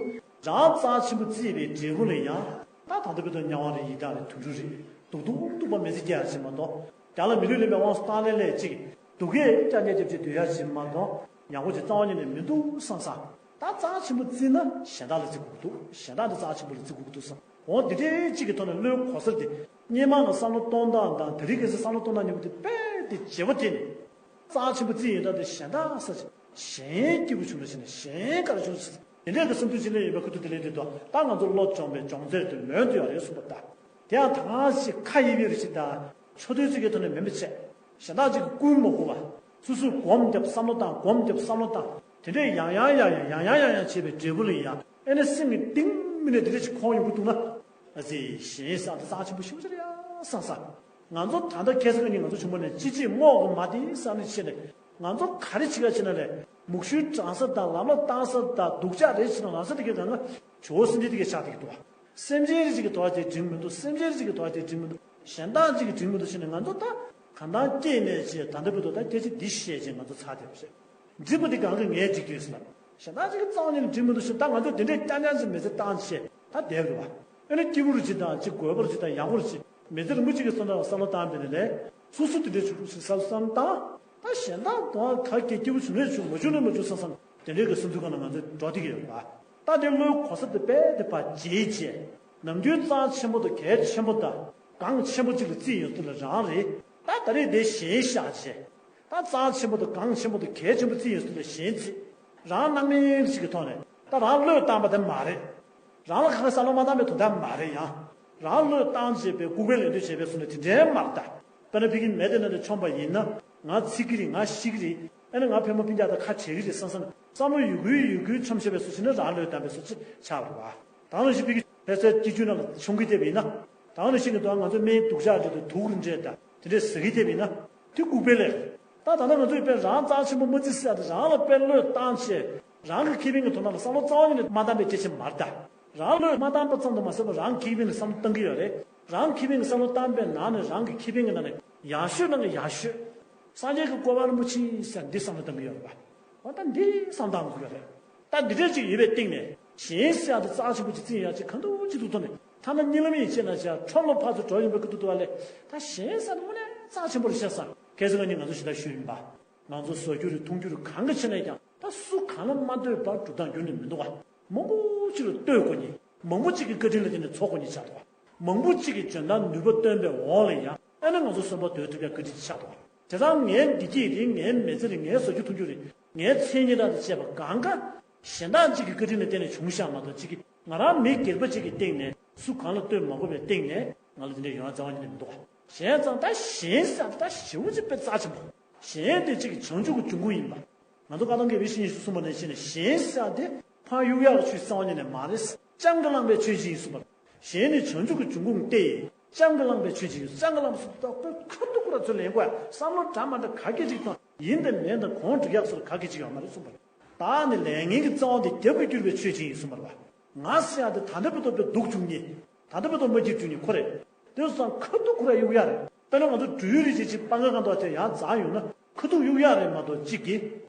རང་རྩ་ཆེན་པོ་བརྩིས་པའི་འབྲས་བུ་ལ་ཡང་ད་ད་ལྟ་བར་དུ་དམྱལ་བ་རེད། ཡི་དྭགས་རེད། དུད་འགྲོ་རེད། སྡུག་སྡུག་སྡུག་པ་མི་ཚེ་སྐྱེལ་ཡག་ཅིག་མ་གཏོགས། རྒྱ་ལ་མི་ལུས་ལེན་པའི་དབང་སྟང་ལེ་ལེ་ཅིག་སྡུག་གི་སྐྱབས་གནས་རྒྱབ་ཅིག་སྡོད་ཡག་ཅིག་མ་གཏོགས་ཡག་པོ་ཅིག་རྩ་བ་ཉིད་ནས་མི་འདུག་བསམ་བསམ། ད་རྩ་ཆེན་པོ་བརྩིས་ན་གཞན་དག་ལ་བརྩི་དགོས་ཀྱི་འདུག་གཞན་དག་འདི་རྩ་ཆེན་པོ་ལ་བརྩི་དགོས་ཀྱི་འདུག་བསམ། འོ་འདི་འདྲའི་གཅིག་གི་ཐོག་ནས་བློའི་གོ་གསར་དེ་སྔོན་མ་ལ་བསམ་བློ་གཏོང་སྟངས་དང་ད་རེས་ཀྱི་བསམ་བློ་གཏོང་སྟངས་གཉིས་པོ་དེ་རྦད་དེ་བརྗེ་པོ་དེ་ནི། རྩ་ཆེན་པོ་བརྩིས་ཡོད་ད་དེ་གཞན་དག་ས་ཆེ་གཞན་སྐྱིད་པོ་བྱུང་རེ་བྱས་ནས་གཞན་དགའ་རེ་བྱུང་རེ་བྱས། དེ་འདྲའི་གི་སེམས་ཚུལ་ཅིག་ལས་ཡོད་པའི་ཁུ་ཐུ་དེ་ལས་དེ་དོ་ད་ང་ཚོ་བློ་སྦྱོང་བའི་སྦྱོང་ཚད་དེ་ལོན་དུ་ཡོད་རེད་གསུངས་པ་ད། དེ་ཡང་ད་གང་ཞིག་ཁ་ཡིབ་ཡིབ་རེ་ཞིག་དང་ཆོ་འཕྲུལ་ཅིག་གི་ཐོག་ནས་མིན་པ་བྱས། གཞན་དག་ཅིག་གིས་བསྐུལ་མ་དགོས་པ། སོ་སོས་སྒོམ་བརྒྱབ་བསམ་བློ་བཏང་། སྒོམ་བརྒྱབ་བསམ་བློ་བཏང་། དེ་འདྲས་ཡང་ཡང་ཡང་ཡང་ཡང་ཡང་ཡང་ཡང་བྱས་པའི་འབྲས་བུ་ལ་ཡང་ཨེ་ནི་སེམས་ཀྱི་གཏིང་མི་ནས་དེ་འདྲས་ཅིག་ཁོང་ཡོང་གི་འདུག་ན། ཨ་ཙི་གཞན་བསམ་དེ་རྩ་ཆེན་པོ་ཞེ་པོ་ཅིག་རེད་ཡ་བསམ་བསམ། ང་ཚོ་ད་ལྟ་ཁ་སང་ཉིན་ང་ཚོ་ཆུང་མ་ནས་ཅི་ཅི་རྨོག་གི་མ་དེ་བསམ་ནས་བྱས་ནས་ང་ཚོ་ག་རེ་བྱེད་ག་བྱེད་ན་ལས་མུག་ཤུལ་དྲང་ས་དང་ལམ་ལ་བཏང་ས་དང་སྡུག་ཅག་རེ་བྱེད་ན་ལམ་ས་དེ་གའི་ནང་ང་ཇོ་བོ་སེམས་ཅན་དེ་གའི་ཆགས་དེ་གི་འདུག་བ། སེམས་ཅན་རེ་ཅིག་གི་དོ་བ་དེ་འགྲིག་མི་འདུག་སེམས་ཅན་རེ་ཅིག་གི་དོ་བ་དེ་འགྲིག་མི་འདུག་གཞན་དག་ཅིག་གི་འགྲིག་མི་འདུག་ཟེར་ནས་ང་ཚོ་ད་གང་ལྟར་སྐྱེས་ནས་ཅེས་ད་ལྟ་བར་དུ་ད་སྐད་ཆ་འདི་བཤད་ཅེས་ང་ཚོ་ཚར་དེ་བཤད། འགྲིག་པ་འདི་གང་གི་ངས་འགྲིག་དུས་ཟེར་ན། གཞན་དག་ཅིག་གི་རྩ་བ་ཉིད་ནས་འགྲིག་མི་འདུག་ཟེར་ད་ང་ཚོས་དེ་འདྲའི་རྐྱང་རྐྱང་ཅིག་མི་ཚེ་བཏང་བྱས་ད་བསྡད་པ་རེད་བ། ཨ་ནི་སྐྱིད་པོ་རུ་ཅིག་དང་ཅིག་དགོས་པ་རུ་ཅིག་དང་ཡག་པོ་རུ་ཅིག་མི་ཚེ་རིང་པོ་ཅིག་གི་བསམ་བློ་བསམ་བློ་བཏང་བས་ནས་ལས་སོ་སོ་དེ་འདྲའི་ཆུ་ལུག་ཅིག་བསམ་བསམ་བཏང་། ད་གཞན་དག་དང་ག་གེ་སྐྱིད་པོ་བྱུང་ནས་བྱུང་མ་བྱུང་ནས་མ་བྱུང་བསམ་བསམ་དེ་འདྲའི་གི་བསམ་ཚུལ་གང་ལ་ང་ཚོས་འགྲོ་བསྡད་ཀྱི་ཡོད་རེད་པ། ད་དེ་བློའི་གོ་ས་དེ་དཔེ་དེ་ཕར་བརྗེད་བྱས། ནམ་རྒྱུན་རྩ་ཆེན་པོ་དང་གལ་ཆེན་པོ་དང་གང་ཆེན་པོ་གཅིག་ལ་བརྩིས་ཡོང་དུས་ལ་རང་རེད། ད་ད་རེས་དེ་གཞན་བཞག་བྱས། ད་རྩ་ཆེན་པོ་དང་གང་ཆེན་པོ་དང་གལ་ཆེན་པོ་བརྩིས་ཡོང་དུས་ལ་གཞན་བརྩིས། རང་སྣང་མེད་ཅིག་གི་ཐོག་ནས་ད་རང་བློས་བཏང་པ་དེ་མ་རེད། རང་ལ་གང་བསམ་བློ་མ་བཏང་པའི་དོན་དག་མ་རེད་ཡང་། རང་བློས་བཏང་བྱས་པའི་ལྐུགས་པའི་ལས་འདོད་བྱས་པའི་སོ་ནས་དེ་འདྲའི་མ་རེད་ད། དཔེར་ན་ཕ་གི་མེ་དེ་ནང་ནས་མཆོངས་པ་ཡིན་ན་ང་འཚིག་གི་རེད། ང་ཤི་གི་རེད། ཨ་ནི་ང་ཕན་པོ་སྤུན་ཀྱག་དང་ཁ་བྲལ་གི་རེད་བསམ་བསམ་བསམ་བློ་ཡོད་ཁུལ་ཡོད་ཁུལ་མཆོངས་བྱས་པའི་སོ་ཅིག་ནི་རང་བློས་བཏང་པའི་སོ་ཅིག་ཆགས་པ་རེད་བ། ད་ནང་བཞིན་ཕ་གི་ལྷ་སའི་སྐྱིད་ཆུའི་ནང་ལ་མཆོང་གི་བསྡད་པ་ཡིན་ན། ད་ནང་བཞིན་གྱི་དོན་ང་ཚོ་སྨན་སྡུག་ཅག་འདྲ་དང་དུག་རིགས་འདྲ་དང་དེ་འདྲས་ཟ་གི་བསྡད་པ་ཡིན་ན། དེ་ལྐུགས་པའི་ལས་རེད། ད་ད་ལྟ་ང་ཚོས་དཔེ་རང་རྩ་ཆེན་པོ་མ་བརྩི་ཟེར་ཡ་དེ་རང་ལ་དཔེ་བློས་བཏང་བྱས་རང་གི་ཁེ་ཕན་གྱི་དོན་དག་ལ་བསམ་བློ་རྩ་བ་ཉིད་ནས་མ་བཏང་པའི་སྐད་ཆ་མ་རེད་ད། རང་བློས་མ་བཏང་པ་ཙམ་དུ་མ་ཟད་པར་རང་གི་ཁེ་ཕན་ལ་བསམ་བློ་བཏང་གི་ཡོད་རེད། རང་གི་ཁེ་ཕན་གྱི་བསམ་བློ་བཏང་པའི་ནང་ནས་རང་གི་ཁེ་ཕན་གྱི་ནང་ནས་ཡག་ཤོས་ནང་གི་ཡག་ཤོས། སངས་རྒྱས་ཀྱི་བཀོད་པ་རིན་པོ་ཆེ་ཟེར་འདི་བསམ་བློ་བཏང་གི་ཡོད་རེད་པ། འོ་ད་འདི་བསམ་བཏང་དགོས་ཀྱི་རེད། ད་འདི་འདྲས་ཅིག་ཡོད་པའི་སྟེང་ནས་གཞན་ཟེར་ཡ་དེ་རྩ་ཆེན་པོ་ཅིག་བརྩི་ཡ་ཅིག་གང་ཐུབ་ཅི་ཐུབ་ཐོག་ནས་ཐ་ན་གཉིད་ལམ་ཡིན་བྱས་ན་བྱ་འཕྲོ་བརླག་ཕར་ཚུར་འགྲོ་ཡིན་པ་ཀི་ཐུབ་ཐུབ་པ་ལས། ད་གཞན་ཟེར་ཡ་དེ་དངོས་གནས་རྩ་ཆེན་པོ་རེད་ཤག་བསམ། གལ་སྲིད་ང་གཉིས་ང་ཚོ་ཞེ་དྲག་ཤོད་ཡིན་པ། ང་ཚོ་བཟོ་རྒྱུ་རེད་མཐོང་རྒྱུ་རེད་གང་ག་བྱས་ན་ཀྱང་ད་སུ་གང་ལ་མ་ལྟོས་པར་སྒྲུབ་སྟངས་ཁྱོན་ནས་མི་འདུག་བ། མང་པོ་ཅིག་ལ་ལྟོས་དགོས་ནི། མང་པོ་ཅིག་གི་བཀའ་དྲིན་ལ་བརྟེན་ནས་འཚོ་དགོས་ནི་ཆགས་འདུག་བ། མང་པོ་གཅིག་གིས་འཇོན་ཐང་ནུས་པ་བཏོན་པའི་འོག་ལ་ཡང་ཨ་ནི་ང་ཚོ་གསོན་པོ་སྡོད་ཐུབ་པའི་བཀའ་དྲིན་ཆགས་འདུག་དེ་ཙང་ངའི་བདེ་སྐྱིད་རེད། ངའི་མི་ཚེ་རེད། ངའི་བཟོ་རྒྱུ་འཐུང་རྒྱུ་རེད། ངའི་མཚན་སྙན་གྲགས་དང་བཅས་པ་གང་ག་གཞན་དག་ཅིག་གི་བཀའ་དྲིན་ལ་བརྟེན་ནས་བྱུང་ཤག་མ་གཏོགས་གཅིག་གིས་ང་རང་མི་སྒེར་པ་ཅིག་གི་སྟེང་ནས་སུ་གང་ལ་ལྟོས་མ་དགོས་པའི་སྟེང་ནས་ང་ལ་དེ་འདྲ་ཡོང་ཡ་རྩ་བ་ཉིད་ནས་མི་འདུག་བ། གཞན་ཙང་ད་གཞན་ཟེར་ད་ཞེ་པོ་ཅིག་དཔེ་རྩ་ཆེན་པོ། གཞན་དེ་གཅིག་གི་བྱང་ཆུབ་ཀྱི་འབྱུང་ཁུངས་ཡིན་པ། ང་ཚོ་བཀའ་གདམས་དགེ་བའི་བཤེས་གཉེན་ཞིག་གསུངས་པ་ནང་བཞིན་གཞན་ཟེར་དེ་ཕར་གཡུག་ཡག་ཆོས་རྩ་བ་ཉིད་ནས་མ་རེད། ལྕང་གིས་བླངས་པའི་ཆོས་ཅིག་ཡིན་གསུངས་པ། གཞན་ནི་བྱང་ཆུབ་ཀྱི་འབྱུང་ཁུངས་ཏེ། ལྕང་གིས་བླངས་པའི་ཆོས་ཅིག་ཡིན། ལྕང་གིས་བླངས་པ་སུ་ད་ཁོ་ཁ་ཐུག་ཁོ་ར་ཚུར་ལེན་དགོས་ཡ། བསམ་བློ་འདྲ་མ་འདྲ་ག་གེ་ཅིག་དང་ཡིན་དང་མིན་དང་གང་སྒྲུབ་ཡག་སོགས་ག་གེ་ཅིག་ཡོད་མ་རེད་གསུངས་པ་རེད། བདག་ནི་ལས་ངན་གྱི་རྩ་བ་འདི་རྒྱབ་ཏུ་བསྐྱུར་བའི་ཆོས་ཅིག་ཡིན་གསུངས་པ་རེད་བ། ང་ཟེར་ཡ་དེ་ད་ལྟ་བར་དུ་དཔེ་སྡུག་བྱུང་མཁན། ད་ལྟ་བར་དུ་མ་སྐྱིད་བྱུང་མཁན་ཁོ་རེད། དེ་སོང་ཙང་ཁ་ཐུག་ཁོ་ར་གཡུག་ཡ་རེད། དཔེར་ན་ང་ཚོ་འབྲུ་རིགས་ཅིག་ཅིག་སྤང་ཁ་གང་དུ་དེ་ཡང་འཛེགས་ཡོང་ན་ཁ་ཐུག་གཡུག་ཡ་རེད་མ་གཏོགས་གཅིག་གིས།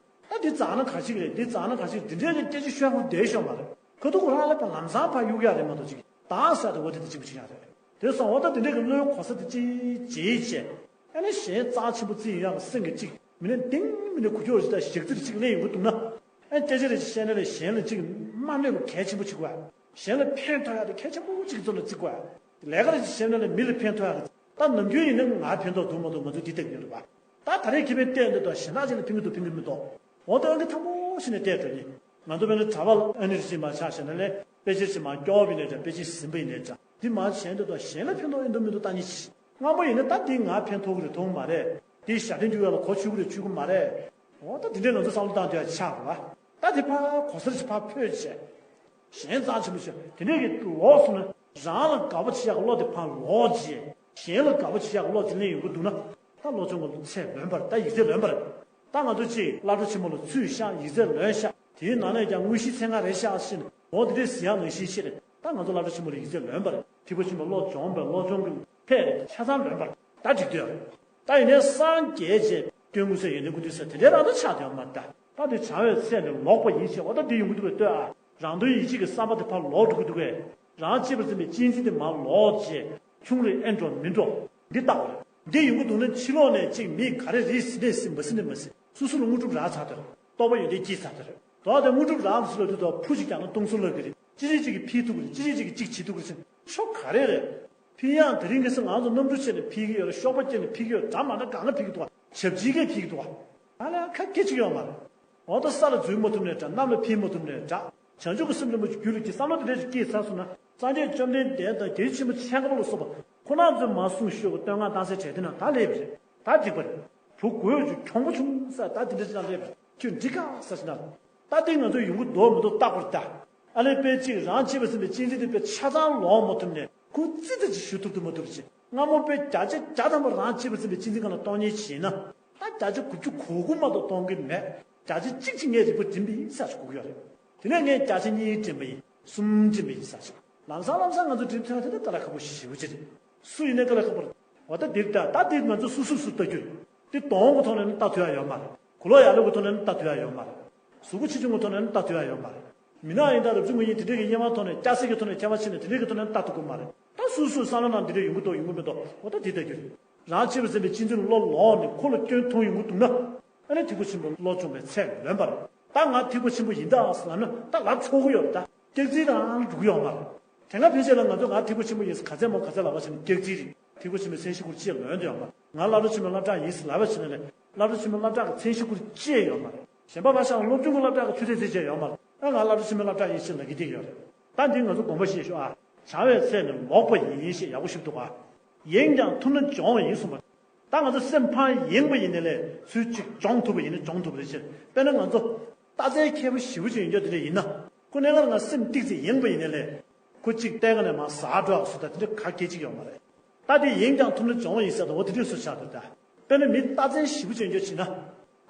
ད་འདི་འཛེགས་ན་ག་ཞིག་རེད། འདི་འཛེགས་ན་ག་ཞིག་འདི་འདྲའི་སྐད་ཆ་ཤོད་ཁུངས་དེ་ཤོད་མ་རེད། ཁ་ཐུག་ཁོ་རང་ལ་ལམ་སང་ཕར་གཡུག་ཡ་རེད་མ་གཏོགས་གཅིག་གིས་བདག་ཟེར་དེ་འོ་དེ་དེ་གཅིག་པུ་ཅིག་ཡང་རེད། དེ་སོང་འོ་ད་དེ་འདྲའི་གི་བློའི་གོ་ས་དེ་ཅིག་བརྗེད་བྱས། ཨ་ནི་གཞན་རྩ་ཆེན་པོ་བརྩི་ཡོང་ཡག་གི་སེམས་ཀྱི་གཅིག་མི་ནི་གཏིང་མི་ནི་ཁུ་ཁྱོར་ཞིག་དང་ཞག་ཚིར་གཅིག་སླེབས་ཡོང་གི་འདུག་ན། ཨ་སྐད་ཆ་རེ་ཞིག་བཤད་ན་ལས་གཞན་ལ་གཅིག་མ་གནོད་པ་གལ་ཆེན་པོ་བྱེད་དགོས། གཞན་ལ་ཕན་ཐོགས་ཡག་དེ་གལ་ཆེན་པོ་གཅིག་གི་ཚོད་ལ་བརྩི་དགོས། ལས་ཀ་རེ་ཞིག་བཤད་ན་ལས་མི་ལ་ཕན་ཐོགས་ཡག་གི་ད་ནམ་རྒྱུན་ཡིན་ན་ང་ཕན་ཐོགས་འདུག་མ་གཏོགས་ང་ཚོ་འདི་བལྟས་ཡོད་རེད་པ། ད་ད་རེས་ཁེ་ཕན་བལྟས་འདུག་དང་གཞན་དག་ཅིག་ལ་ཕན་གི་འདུག་ཕན་གི་མི་འདུག་འོ་ད་ཨང་ཀི་ཐང་པོ་ཞིག་ནས་བལྟས་འགྲོ་ནི། ང་ཚོ་བས་ན་གྲྭ་པ་ཨ་ནི་རེ་ཅིག་མ་ཆགས་བྱས་ན་ལས་དཔེ་ཆ་ཞིག་མ་སྐྱོར་བ་ཡིན་ནའི་འདྲ། དཔེ་ཆ་ཞིག་ཟིན་པ་ཡིན་ནའི་འདྲ། འདི་མ་བྱས་འདུག་དང་གཞན་ལ་ཕན་ཐོགས་ཡིན་འདུག་མི་འདུག་ལྟ་ཉིན་ཞིག་སྔ་མོ་ཡིན་ན་ད་འདི་ང་ཕན་ཐོགས་གི་རེད་མཐོང་གི་མ་རེད། འདི་ཞབས་བརྟན་རྒྱུག་ཡག་ལ་གོ་ཆོད་གི་རེད་ཆོད་གི་མ་རེད། འོ་ད་དེ་འདྲའི་ང་ཚོ་བསམ་བློ་བཏང་དུས་ཡ་ཆགས་རེད་བ། ད་དེ་ཕར་གོ་སར་ཞིག་ཕར་ཕོད་བྱས། གཞན་རྩ་ཆེན་པོ་བྱས་དེ་འདྲའི་གི་ལོག་སོང་ན་རང་ལ་དགའ་པོ་བྱེད་ཡག་གི་བློ་དེ་ཕར་ལོག་བྱས། གཞན་ལ་དགའ་པོ་བྱེད་ཡག་གི་བློ་དེ་སླེབས་ཡོང་གི་འདུག་ན། ད་བློ་སྦྱོང་གི་ཚད་ལོན་པ་རེད། ད་ཡིག་ཚད་ལོན་པ་རེད། ད་ང་ཚོ་གཅིག་བླ་སྤྲུལ་ཆེན་མོ་ལ་ཚུད་ཤག་ཡིག་ཚད་ལོན་ཤག་དེའི་ནང་ནས་ཀྱང་དངོས་གཞིའི་ཚད་ལྔ་རེད་ཤག་ཟེར་ནས་འོ་དེ་འདྲའི་ཟེར་ཡག་ནང་བཞིན་བཤད་རེད། ད་ང་ཚོ་བླ་སྤྲུལ་ཆེན་མོ་ལ་ཡིག་ཚད་ལོན་པ་རེད། ཐེག་པ་ཆེན་པོའི་བློ་སྦྱོང་བའི་བློ་སྦྱོང་གི་ཕན་རེད། ཆ་ཚང་ལོན་པ་རེད། ད་འགྲིག་འདུག་ད་ཡིན་ནའི་སངས་རྒྱས་བྱས་སྟོན་དགོས་ས་ཡོན་ཏན་ཀུན་འདུས་ས་དེ་འདྲའི་རང་ད་ཆགས་བསྡད་ཡོད་མ་རེད་ད། ད་དེ་བྱ་བའི་ཚད་ནས་ལོག་པ་ཡིན་ཞེས་འོ་ད་འདི་ཡོང་གི་འདུག་གས་ལྟོས་ཨ། རང་དོན་ཡིད་བྱེད་ཀྱི་བསམ་པ་དེ་ཕར་ལོག་འགྲོ་གི་འདུག་གས། རང་གཅེས་པར་འཛིན་པའི་གཅེས་འཛིན་དེ་མར་ལོག་བྱས། ཆུང་རེ་ཨེ་འགྲོ་མི་འགྲོ། འདི་ལྟ་བར། འདི་ཡོང་གི་འདུག་ན་ཕྱི་ལོགས་ནས་གཅིག་མི་ག་རེ་རེད་ཟེར་ནས་ཟེར་མ་ཟེར་ནས་མ་ཟེར། སོ་སོ་ལ་དངོས་གྲུབ་རག་ཚར་དེར། རྟོགས་པ་ཡོན་ཏན་སྐྱེས་ཚར་དེར། དོ་དེ་དངོས་གྲུབ་རག་ཟེར་ལ་དུས་དང་ཕུ་ཅིག་ཀྱང་ན་སྟོང་སུ་ལབ་གི་རེད། ཅི་རིགས་ཅིག་གིས་ཕུལ་ཐུབ་གི་རེད། ཅི་རིགས་ཅིག་གིས་ཅིག་བྱེད་ཐུབ་གི་རེད་ཟེར། ཆོ་ག་རེ་རེད། ཕུལ་ཡང་དེ་རིང་ཁ་སང་ང་ཚོ་གནམ་གྲུ་བྱས་ནས་ཕུལ་གི་ཡོད་རེད། གཤོག་པ་བརྐྱངས་ནས་ཕུལ་གི་ཡོད་རེད། འདྲ་མ་འདྲ་གང་ལ་ཕུལ་གི་འདུག་བ། ད་ལ་ཁ་སྐད་ཅིག་ཡོད་མ་རེད། འོ་ད་ས་ལ་འཛུལ་མ་ཐུབ་ནའི་འདྲ། གནམ་ལ་འཕུར་མ་ཐུབ་ནའི་འདྲ། བྱང་ཆུབ་ཀྱི་སེམས་རིན་པོ་ཆེ་རྒྱུད་ལ་སྐྱེས་བསམ་བློ་དེ་འདྲ་ཞིག་སྐྱེས་ཚར་སོང་ན་སངས་རྒྱས་བཅོམ་ལྡན་འདས་དང་རྒྱལ་སྲས་ཆེན་པོ་མཆེད་ལྔ་པོ་ལ་སོགས་པ་ཁོ་ན་ཚོས་མ་གསུངས་ཤོད་ཀྱི་བསྟོད་བསྔགས་བཏང་སའི་གྲས་དེ་ན་ད་སླེབས་པ་རེད། ད་འགྲིག་པ་རེད། བུ་དགོད་བཅུག་གྱོང་པོ་བྱུང་ས་ད་དེ་འདྲ་ཞིག་ན་སླེབས་པ་རེད། ཁྱོད་འགྲིག་ག་ས་ཞིག་ན། ད་དེ་ང་ཚོ་ཡོང་གི་འདུག་མི་འདུག་ལྟ་དགོས་རེད་ད། ཨ་ལས་དཔེ་གཅིག་རང་གཅེས་པར་འཛིན་པའི་གཅེས་འཛིན་དེ་དཔེ་ཆ་ཚང་ལོག་མ་ཐུབ་ནས་ཁུ་ཙི་ཙི་ཅིག་ཞུ་ཐུབ་ཐུབ་མ་ཐུབ་ཅིག་སྔ་མོ་དཔེ་བརྒྱ་ཆ་བརྒྱ་ཐམ་པ་རང་གཅེས་པར་འཛིན་པའི་གཅེས་འཛིན་སྒང་ལ་གཏོང་ཉེན་བྱས་ན། ད་བརྒྱ་ཆ་དགུ་བཅུ་གོ་དགུ་མ་གཏོགས་གཏོང་གི་མེད། བརྒྱ་ཆ་གཅིག་ཅིག་ངས་རིག་པ་འགྲིམ་པ་ཡིན་ས་ཞིག་གོ་གི་ཡོད་རེད། དེ་ནས་ངས་བརྒྱ་ཆ་གཉིས་འགྲིམ་པ་ཡིན། གསུམ་འགྲིམ་པ་ཡིན་ས་ཞིག་ལམ་སང་ལམ་སང་ང་ཚོ་འགྲིམ་ཐུབ་ཡ་དེ་ད་ལྟ་ཁག་པོ་ཞེ་པོ་ཅིག་རེད། སུ་ཡིན་ནའི་དཀའ་ལས་ཁག་པོ་རེད། འོ་ད་འདིར་ལྟ་ད་འདིར་ང་ཚོ་སུ་སུ་སུ་ལྟ་རྒྱུ་རེད། འདི་གདོང་གི་ཐོག་ནས་ནི་ལྟ་ཐུབ་ཡ་ཡོད་མ་རེད། གོས་ལོག་ཡག་ལོག་གི་ཐོག་ནས་ནི་ལྟ་ཐུབ་ཡ་ཡོད་མ་རེད། གཟུགས་པོ་ཆེ་ཆུང་གི་ཐོག་ནས་ནི་ལྟ་ཐུབ་ཡ་ཡོད་མ་རེད། མི་ནག་ཡིན་ད་རབ་བྱུང་ངོ་ཡིན་དེ་འདྲས་ཀྱི་དབྱེ་བ་ཐོག་ནས་སྐྱ་སེར་གྱི་ཐོག་ནས་ཁྱད་པར་ཕྱེ་ནས་དེ་འདྲས་ཀྱི་ཐོག་ནས་ནི་ལྟ་ཐུབ་ཀྱི་མ་རེད། ད་སུ་སུ་བསམ་བློ་ནང་འདི་འདྲས་ཡོང་གི་འདུག་ཡོང་གི་མི་འདུག་འོ་ད་འདི་ལྟ་རྒྱུ་རེད། རང་གཅེས་པར་འཛིན་པའི་གཅེས་འཛིན་ལ་བློ་ལོག་ནས་ཁོ་ལ་སྐྱོན་མཐོང་ཡོང་གི་འདུག་ན། ཨ་ནི་ཐིགས་པ་ཆེན་པོ་བློ་སྦྱོང་བའི་ཚད་ལོན་པ་རེད། ད་ང་ཐིགས་པ་ཆེན་པོ་ཡིན་ད་ཟེར་ལབ་ན་ད་ལབ་ཆོག་གི་ཡོད་རེད། ད་སྐྱག་རྫུན་དང་འགྲོ་གི་ཡོད་མ་རེད། དེ་སྔ་ཕན་ཆད་ལ་ང་ཚོ་ང་ཐིགས་པ་ཆེན་པོ་ཡིན་ཟེར་ག་ཚད་མོ་ག་ཚད་ལབ་པ་བྱས་ན་སྐྱག་རྫུན་རེད། ཐིགས་པ་ཆེན་པོའི་མཚན་གཞི་ཁུར་ཅིག་ལོན་འདོད་ཡོད་མ་རེད། ང་སློབ་གྲྭ་ཆེན་མོའི་སློབ་གྲོགས་ཡིན་ཟེར་ལབ་པ་བྱས་ན་ནི་སློབ་གྲྭ་ཆེན་མོའི་སློབ་གྲོགས་ཀྱི་མཚན་གཞི་ཁུར་ཅིག་ཡོད་མ་རེད། གཞན་པ་མ་ཤར་སློབ་ཆུང་གི་སློབ་གྲྭ་གི་ཆུ་ཚད་ཅིག་ཡོད་མ་རེད། ཨ་ང་སློབ་གྲྭ་ཆེན་མོའི་སློབ་གྲོགས་ཡིན་ཞེས་ལབ་ཀྱི་བསྡད་ཡོད་རེད། ད་འདི་ང་ཚོ་དགོངས་པ་བཞེས་ཤོག་ཨ། བྱ་བའི་ཚད་ནི་ལོག་པ་ཡིན་ཞེས་ཡག་པོ་ཞིག་འདུག་ཨ། ཡེངས་ཀྱང་ཐུབ་ན་སྦྱོང་བ་ཡིན་གསུངས་པ། ད་ང་ཚོ་སེམས་ཕར་ཡེངས་པ་ཡིན་ནའི་ལས་ཚུར་ཅིག་སྦྱོང་ཐུབ་པ་ཡིན་ན་སྦྱོང་ཐུབ་པ་རེད་ཅེས། དཔེར་ན་ང་ཚོ་རྟ་རྩལ་མཁས་པོ་ཞེ་པོ་ཅིག་ཡིན་རྒྱུ་དེ་འདྲ་ཡིན་ན། ཁོ་གནས་སྐབས་ང་སེམས་ཏིག་ཙམ་ཡེངས་པ་ཡིན་ནའི་ལས། ཁོ་གཅིག་བལྟས་ཀ་ནས་མར་ཟག་འགྲོ་བ་བཟོ་ལྟ་དེ་འདྲ་ག་གེ་གཅིག་ཡོད་མ་རེད། ད་དེ་ཡེངས་ཀྱང་ཐུབ་ན་སྦྱོང་བ་ཡིན་ཟེར་དང་འོ་དེ་འདྲས་སུ་ཆགས་འདུག་ད། དཔེར་ན་མི་རྟ་རྩལ་ཞེ་པོ་ཅིག་ཡོད་རྒྱུ་བྱས་ན།